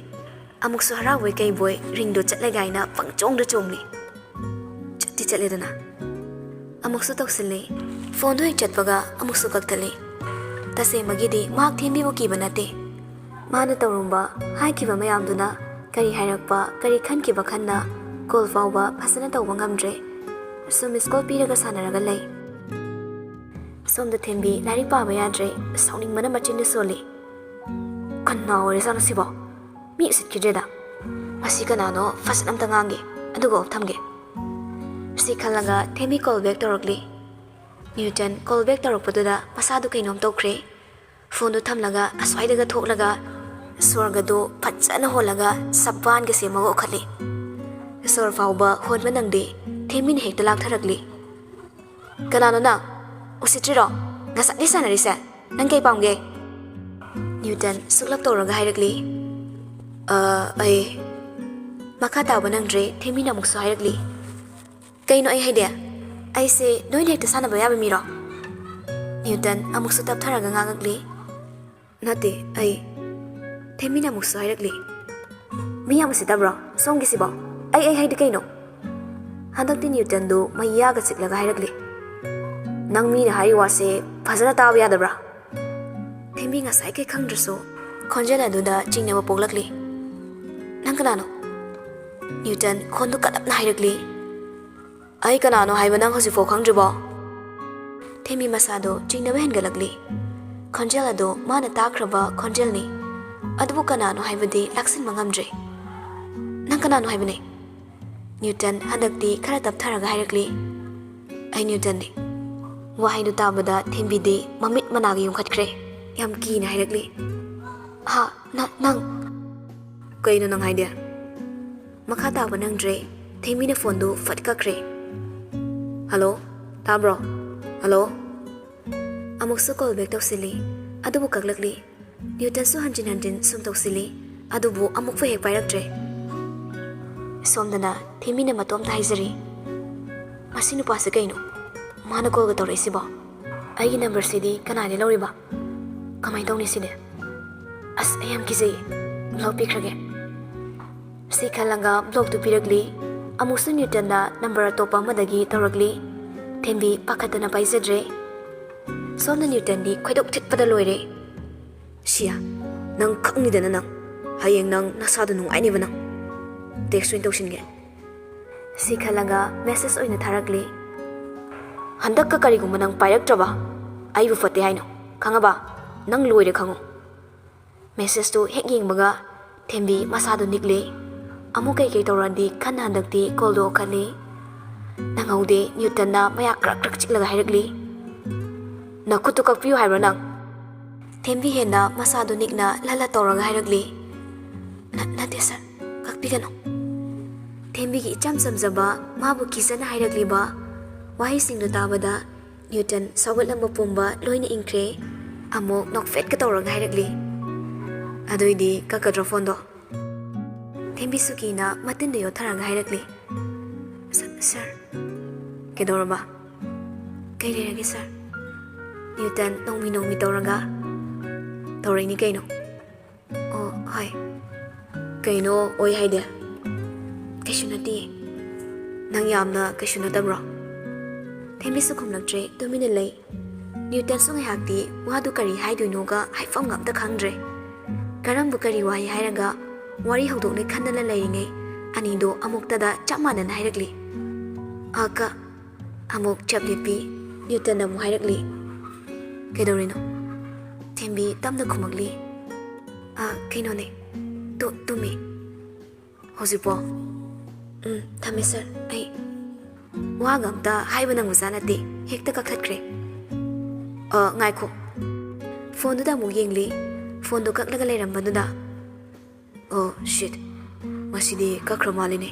ꯑꯃꯨꯛꯁꯨ ꯍꯔꯥꯎꯕꯣꯏ ꯀꯩꯕꯣꯏ ꯔꯤꯡꯗꯣ ꯆꯠꯂꯦ ꯀꯥꯏꯅ ꯄꯪꯆꯣꯡꯗ ꯆꯣꯡꯂꯤ꯫ ꯆꯠꯇꯤ ꯆꯠꯂꯦꯗꯅ꯫ ꯑꯃꯨꯛꯁꯨ ꯇꯧꯁꯤꯜꯂꯤ꯫ ꯐꯣꯟꯗꯣ ꯍꯦꯛ ꯆꯠꯄꯒ ꯑꯃꯨꯛꯁꯨ ꯀꯛꯊꯠꯂꯤ꯫ ꯇꯁꯦꯡꯕꯒꯤꯗꯤ ꯃꯍꯥꯛ ꯊꯦꯝꯕꯤꯕꯨ ꯀꯤꯕ ꯅꯠꯇꯦ꯫ ꯃꯥꯅ ꯇꯧꯔꯝꯕ, ꯍꯥꯏꯈꯤꯕ ꯃꯌꯥꯝꯗꯨꯅ ꯀꯔꯤ ꯍꯥꯏꯔꯛꯄ, ꯀꯔꯤ ꯈꯟꯈꯤꯕ ꯈꯟꯅ ꯀꯣꯜ ꯐꯥꯎꯕ ꯐꯖꯅ ꯇꯧꯕ ꯉꯝꯗ꯭ꯔꯦ꯫ ꯁꯨꯝ ꯃꯤꯁ ꯀꯣꯜ ꯄꯤꯔꯒ ꯁꯥꯟꯅꯔꯒ ꯂꯩ꯫ ꯁꯣꯝꯗ ꯊꯦꯝꯕꯤ ꯂꯥꯏꯔꯤꯛ ꯄꯥꯕ ꯌꯥꯗ꯭ꯔꯦ, ꯁꯥꯎꯅꯤꯡꯕꯅ ꯃꯆꯤꯟꯗ ꯁꯣꯜꯂꯤ꯫ ꯀꯅꯥ ꯑꯣꯏꯔꯖꯥꯠꯅꯣ ꯁꯤꯕꯣ? ꯃꯤ ꯎꯁꯤꯠꯈꯤꯗ꯭ꯔꯦꯗ꯫ ꯃꯁꯤ ꯀꯅꯥꯅꯣ? ꯐꯖꯅ ꯑꯝꯇ ꯉꯥꯡꯒꯦ, ꯑꯗꯨꯒ off ꯊꯝꯒꯦ꯫ ꯁꯤ ꯈꯜꯂꯒ ꯊꯦꯝꯕꯤ ꯀꯣꯜ ꯕꯦꯛ ꯇꯧꯔꯛꯂꯤ꯫ ꯅ꯭ꯌꯨꯇꯟ ꯀꯣꯜ ꯕꯦꯛ ꯇꯧꯔꯛꯄꯗꯨꯗ ꯃꯁꯥꯗꯨ ꯀꯩꯅꯣꯝ ꯇꯧꯈ꯭ꯔꯦ꯫ ꯐꯣꯟꯗꯨ ꯊꯝꯂꯒ ꯑꯁ꯭ꯋꯥꯏꯗꯒ ꯊꯣꯛꯂꯒ ꯁꯣꯔꯒꯗꯨ ꯐꯖꯅ ꯍꯣꯜꯂꯒ ꯁꯕꯥꯟꯒ ꯁꯦꯝꯃꯒ ꯎꯈꯠꯂꯤ꯫ ꯁꯣꯔ ꯐꯥꯎꯕ ꯍꯣꯟꯕ ꯅꯪꯗꯦ꯫ ꯊꯦꯝꯕꯤꯅ ꯍꯦꯛꯇ ꯂꯥꯛꯊꯔꯛꯂꯤ꯫ "ꯀꯅꯥꯅꯣ ꯅꯪ? ꯎꯁꯤꯠꯇ꯭ꯔꯤꯔꯣ? ꯉꯁꯥꯏꯗꯩ ꯁꯥꯟꯅꯔꯤꯁꯦ? ꯅꯪ ꯀꯩ ꯄꯥꯝꯒꯦ?" ꯅ꯭ꯌꯨꯇꯟ ꯁꯨꯛꯂꯞ ꯇꯧꯔꯒ ꯍꯥꯏꯔꯛꯂꯤ꯫ "ꯑ, ꯑꯩ..." ꯃꯈꯥ ꯇꯥꯕ ꯅꯪꯗ꯭ꯔꯦ꯫ ꯊꯦꯝꯕꯤꯅ ꯑꯃꯨꯛꯁꯨ ꯍꯥꯏꯔꯛꯂꯤ꯫ "ꯀꯩꯅꯣ ꯑꯩ ꯍꯥꯏꯗꯤ? ꯑꯩꯁꯦ ꯅꯣꯏꯅ ꯍꯦꯛꯇ ꯁꯥꯟꯅꯕ ꯌꯥꯕ ꯃꯤꯔꯣ?" ꯅ꯭ꯌꯨꯇꯟ ꯑꯃꯨꯛꯁꯨ ꯇꯞꯊꯔꯒ ꯉꯥꯡꯉꯛꯂꯤ꯫ "ꯅꯠꯇꯦ, ꯑꯩ..." ꯊꯦꯝꯕꯤꯅ ꯑꯃꯨꯛꯁꯨ ꯍꯥꯏꯔꯛꯂꯤ꯫ "ꯃꯤ ꯌꯥꯝ ꯎꯁꯤꯠꯇꯕ꯭ꯔꯣ ꯁꯣꯝꯒꯤꯁꯤꯕꯣ? ꯑꯩ, ꯑꯩ ꯍꯥꯏꯗꯤ ꯀꯩꯅꯣ?" ꯍꯟꯗꯛꯇꯤ ꯅ꯭ꯌꯨꯇꯟꯗꯨ ꯃꯌꯥꯒ ꯆꯤꯛꯂꯒ ꯍꯥꯏꯔꯛꯂꯤ꯫ "ꯅꯪ ꯃꯤꯅ ꯍꯥꯏꯔꯤ ꯋꯥꯁꯦ ꯐꯖꯅ ꯇꯥꯕ ꯌꯥꯗꯕ꯭ꯔꯥ?" ꯊꯦꯝꯕꯤ ꯉꯁꯥꯏ ꯀꯩ ꯈꯪꯗ꯭ꯔꯁꯨ ꯈꯣꯟꯖꯦꯜ ꯑꯗꯨꯗ ꯆꯤꯡꯅꯕ ꯄꯣꯛꯂꯛꯂꯤ꯫ "ꯅꯪ ꯀꯅꯥꯅꯣ?" ꯅ꯭ꯌꯨꯇꯟ ꯈꯣꯟꯗꯨ ꯀꯜꯂꯞꯅ ꯍꯥꯏꯔꯛꯂꯤ꯫ "ꯑꯩ ꯀꯅꯥꯅꯣ ꯍꯥꯏꯕ ꯅꯪ ꯍꯧꯖꯤꯛꯐꯥꯎ ꯈꯪꯗ꯭ꯔꯤꯕꯣ?" ꯊꯦꯝꯕꯤ ꯃꯁꯥꯗꯣ ꯆꯤꯡꯅꯕ ꯍꯦꯟꯒꯠꯂꯛꯂꯤ꯫ ꯈꯣꯟꯖꯦꯜ ꯑꯗꯣ ꯃꯥꯅ ꯇꯥꯈ꯭ꯔꯕ ꯈꯣꯟꯖꯦꯜꯅꯤ꯫ ꯑꯗꯨꯕꯨ ꯀꯅꯥꯅꯣ ꯍꯥꯏꯕꯗꯤ ꯂꯥꯛꯁꯤꯟꯕ ꯉꯝꯗ꯭ꯔꯦ꯫ "ꯅꯪ ꯀꯅꯥꯅꯣ ꯍꯥꯏꯕꯅꯦ?" ꯅ꯭ꯌꯨꯇꯟ ꯍꯟꯗꯛꯇꯤ ꯈꯔ ꯇꯞꯊꯔꯒ ꯍꯥꯏꯔꯛꯂꯤ꯫ "ꯑꯩ ꯅ꯭ꯌꯨꯇꯟꯅꯤ꯫" ꯋꯥꯍꯩꯗꯨ ꯇꯥꯕꯗ ꯊꯦꯝꯕꯤꯗꯤ ꯃꯃꯤꯠ ꯃꯅꯥꯒ ꯌꯨꯝꯈꯠꯈ꯭ꯔꯦ꯫ ꯌꯥꯝ ꯀꯤꯅ ꯍꯥꯏꯔꯛꯂꯤ꯫ "ꯍꯥ? ꯅ-, ꯅꯪ?" "ꯀꯩꯅꯣ ꯅꯪ ꯍꯥꯏꯗꯤ?" ꯃꯈꯥ ꯇꯥꯕ ꯅꯪꯗ꯭ꯔꯦ꯫ ꯊꯦꯝꯕꯤꯅ ꯐꯣꯟꯗꯨ ꯐꯠ ꯀꯛꯈ꯭ꯔꯦ꯫ "ꯍꯜꯂꯣ? ꯇꯥꯕ꯭ꯔꯣ? ꯍꯜꯂꯣ?" ꯑꯃꯨꯛꯁꯨ ꯀꯣꯜ ꯕꯦꯛ ꯇꯧꯁꯤꯜꯂꯤ, ꯑꯗꯨꯕꯨ ꯀꯛꯂꯛꯂꯤ꯫ ꯅ꯭ꯌꯨꯇꯟꯁꯨ ꯍꯟꯖꯤꯟ ꯍꯟꯖꯤꯟ ꯁꯨꯝ ꯇꯧꯁꯤꯜꯂꯤ, ꯑꯗꯨꯕꯨ ꯑꯃꯨꯛꯐꯥꯎ ꯍꯦꯛ ꯄꯥꯏꯔꯛꯇ꯭ꯔꯦ꯫ ꯁꯣꯝꯗꯅ ꯊꯦꯝꯕꯤꯅ ꯃꯇꯣꯝꯇ ꯍꯥꯏꯖꯔꯤ, "ꯃꯁꯤ ꯅꯨꯄꯥꯁꯦ ꯀꯩꯅꯣ? ꯃꯥꯅ ꯀꯣꯜꯒ ꯇꯧꯔꯛꯏꯁꯤꯕꯣ? ꯑꯩꯒꯤ ꯅꯝꯕꯔꯁꯤꯗꯤ ꯀꯅꯥꯗꯤ ꯂꯧꯔꯤꯕ? ꯀꯃꯥꯏꯅ ꯇꯧꯅꯤ ꯁꯤꯗꯤ? ꯑꯁ, ꯑꯩ ꯌꯥꯝ ꯀꯤꯖꯩꯌꯦ꯫ ꯕ꯭ꯂꯣꯛ ꯄꯤꯈ꯭ꯔꯒꯦ꯫ ꯁꯤ ꯈꯜꯂꯒ ꯕ꯭ꯂꯣꯛꯇꯨ ꯄꯤꯔꯛꯂꯤ꯫ ꯑꯃꯨꯛꯁꯨ ꯅ꯭ꯌꯨꯇꯟꯅ ꯅꯝꯕꯔ ꯑꯇꯣꯞꯄ ꯑꯃꯗꯒꯤ ꯇꯧꯔꯛꯂꯤ꯫ ꯊꯦꯝꯕꯤ ꯄꯥꯈꯠꯇꯅ ꯄꯥꯏꯖꯗ꯭ꯔꯦ꯫ ꯁꯣꯝꯅ ꯅ꯭ꯌꯨꯇꯟꯗꯤ ꯈꯣꯏꯗꯧ ꯊꯤꯠꯄꯗ ꯂꯣꯏꯔꯦ꯫ "ꯁꯤꯌꯥ, ꯅꯪ ꯈꯪꯅꯤꯗꯅ ꯅꯪ꯫ ꯍꯌꯦꯡ ꯅꯪ ꯅꯁꯥꯗꯣ ꯅꯨꯡꯉꯥꯏꯅꯤꯕ ꯅꯪ꯫ ꯇꯦꯛꯁ ꯑꯣꯏꯅ ꯇꯧꯁꯤꯟꯒꯦ꯫" ꯁꯤ ꯈꯜꯂꯒ ꯃꯦꯁꯦꯖ ꯑꯣꯏꯅ ꯊꯥꯔꯛꯂꯤ꯫ "ꯍꯟꯗꯛꯀ ꯀꯔꯤꯒꯨꯝꯕ ꯅꯪ ꯄꯥꯏꯔꯛꯇ꯭ꯔꯕ, ꯑꯩꯕꯨ ꯐꯠꯇꯦ ꯍꯥꯏꯅꯣ, ꯈꯪꯉꯕ? ꯅꯪ ꯂꯣꯏꯔꯦ ꯈꯪꯉꯨ꯫" ꯃꯦꯁꯦꯖꯇꯨ ꯍꯦꯛ ꯌꯦꯡꯕꯒ ꯊꯦꯝꯕꯤ ꯃꯁꯥꯗꯨ ꯅꯤꯛꯂꯦ꯫ ꯑꯃꯨꯛ ꯀꯩꯀꯩ ꯇꯧꯔꯗꯤ ꯈꯟꯅ ꯍꯟꯗꯛꯇꯤ ꯀꯣꯜꯗꯨ ꯑꯣꯛꯈꯠꯂꯦ꯫ ꯅꯪꯍꯧꯗꯦ, ꯅ꯭ꯌꯨꯇꯟꯅ ꯃꯌꯥ ꯀ꯭ꯔꯛ ꯀ꯭ꯔꯛ ꯆꯤꯛꯂꯒ ꯍꯥꯏꯔꯛꯂꯤ, "ꯅꯈꯨꯠꯇꯨ ꯀꯛꯄꯤꯌꯨ ꯍꯥꯏꯕ꯭ꯔꯣ ꯅꯪ?" ꯊꯦꯝꯕꯤ ꯍꯦꯟꯅ ꯃꯁꯥꯗꯨ ꯅꯤꯛꯅ ꯂꯠ ꯂꯠ ꯇꯧꯔꯒ ꯍꯥꯏꯔꯛꯂꯤ, "ꯅ-, ꯅꯠꯇꯦ ꯁꯥꯔ, ꯀꯛꯄꯤꯒꯅꯨ꯫" ꯊꯦꯝꯕꯤꯒꯤ ꯏꯆꯝ ꯆꯝꯖꯕ, ꯃꯥꯕꯨ ꯀꯤꯖꯅ ꯍꯥꯏꯔꯛꯂꯤꯕ ꯋꯥꯍꯩꯁꯤꯡꯗꯨ ꯇꯥꯕꯗ ꯅ꯭ꯌꯨꯇꯟ ꯁꯧꯒꯠꯂꯝꯕ ꯄꯨꯝꯕ ꯂꯣꯏꯅ ꯏꯪꯈ꯭ꯔꯦ꯫ ꯑꯃꯨꯛ ꯅꯣꯛꯐꯦꯠꯀ ꯇꯧꯔꯒ ꯍꯥꯏꯔꯛꯂꯤ, "ꯑꯗꯨꯏꯗꯤ ꯀꯛꯀꯗ꯭ꯔꯣ ꯐꯣꯟꯗꯣ?" ꯊꯦꯝꯕꯤꯁꯨ ꯀꯤꯅ ꯃꯇꯤꯟꯗ ꯌꯣꯠꯊꯔꯒ ꯍꯥꯏꯔꯛꯂꯤ, "ꯁ-, ꯁꯥꯔ꯫" "ꯀꯩꯗꯧꯔꯕ? ꯀꯩ ꯂꯩꯔꯒꯦ ꯁꯥꯔ?" ꯅ꯭ꯌꯨꯇꯟ ꯅꯣꯡꯃꯤ ꯅꯣꯡꯃꯤ ꯇꯧꯔꯒ, "ꯇꯧꯔꯛꯏꯅꯤ ꯀꯩꯅꯣ꯫" "ꯑꯣ, ꯍꯣꯏ꯫" "ꯀꯩꯅꯣ ꯑꯣꯏ ꯍꯥꯏꯗꯤ?" "ꯀꯩꯁꯨ ꯅꯠꯇꯦ꯫" "ꯅꯪ ꯌꯥꯝꯅ ꯀꯩꯁꯨ ꯅꯠꯇꯕ꯭ꯔꯣ?" ꯊꯦꯝꯕꯤꯁꯨ ꯈꯨꯝꯂꯛꯇ꯭ꯔꯦ, ꯇꯨꯃꯤꯟꯅ ꯂꯩ꯫ ꯅ꯭ꯌꯨꯇꯟꯁꯨ ꯉꯥꯏꯍꯥꯛꯇꯤ ꯋꯥꯗꯨ ꯀꯔꯤ ꯍꯥꯏꯗꯣꯏꯅꯣꯒ ꯍꯥꯏꯐꯝꯒ ꯑꯝꯇ ꯈꯪꯗ꯭ꯔꯦ꯫ ꯀꯔꯝꯕ ꯀꯔꯤ ꯋꯥꯍꯩ ꯍꯥꯏꯔꯒ ꯋꯥꯔꯤ ꯍꯧꯗꯣꯛꯅꯤ ꯈꯟꯗꯅ ꯂꯩꯔꯤꯉꯩ ꯑꯅꯤꯗꯣ ꯑꯃꯨꯛꯇꯗ ꯆꯞ ꯃꯥꯟꯅꯅ ꯍꯥꯏꯔꯛꯂꯤ, "ꯑ, ꯀ꯫" ꯑꯃꯨꯛ ꯆꯞ ꯂꯦꯞꯄꯤ꯫ ꯅ꯭ꯌꯨꯇꯟꯅ ꯑꯃꯨꯛ ꯍꯥꯏꯔꯛꯂꯤ, "ꯀꯩꯗꯧꯔꯤꯅꯣ?" ꯊꯦꯝꯕꯤ ꯇꯞꯅ ꯈꯨꯝꯃꯛꯂꯤ, "ꯑ, ꯀꯩꯅꯣꯅꯦ, ꯇꯨ-, ꯇꯨꯝꯃꯤ꯫" "ꯍꯧꯖꯤꯛꯄꯣ?" "ꯎꯝ, ꯊꯝꯃꯦ ꯁꯥꯔ, ꯑꯩ ꯋꯥꯒ ꯑꯝꯇ ꯍꯥꯏꯕ ꯅꯪꯕꯖꯥꯠ ꯅꯠꯇꯦ, ꯍꯦꯛꯇ ꯀꯛꯊꯠꯈ꯭ꯔꯦ꯫" "ꯑ, ꯉꯥꯏꯈꯣ꯫" ꯐꯣꯟꯗꯨꯗ ꯑꯃꯨꯛ ꯌꯦꯡꯂꯤ꯫ ꯐꯣꯟꯗꯨ ꯀꯛꯂꯒ ꯂꯩꯔꯝꯕꯗꯨꯗ, "ꯑꯣ, ꯁꯤꯠ, ꯉꯁꯤꯗꯤ ꯀꯛꯈ꯭ꯔ ꯃꯥꯜꯂꯤꯅꯦ꯫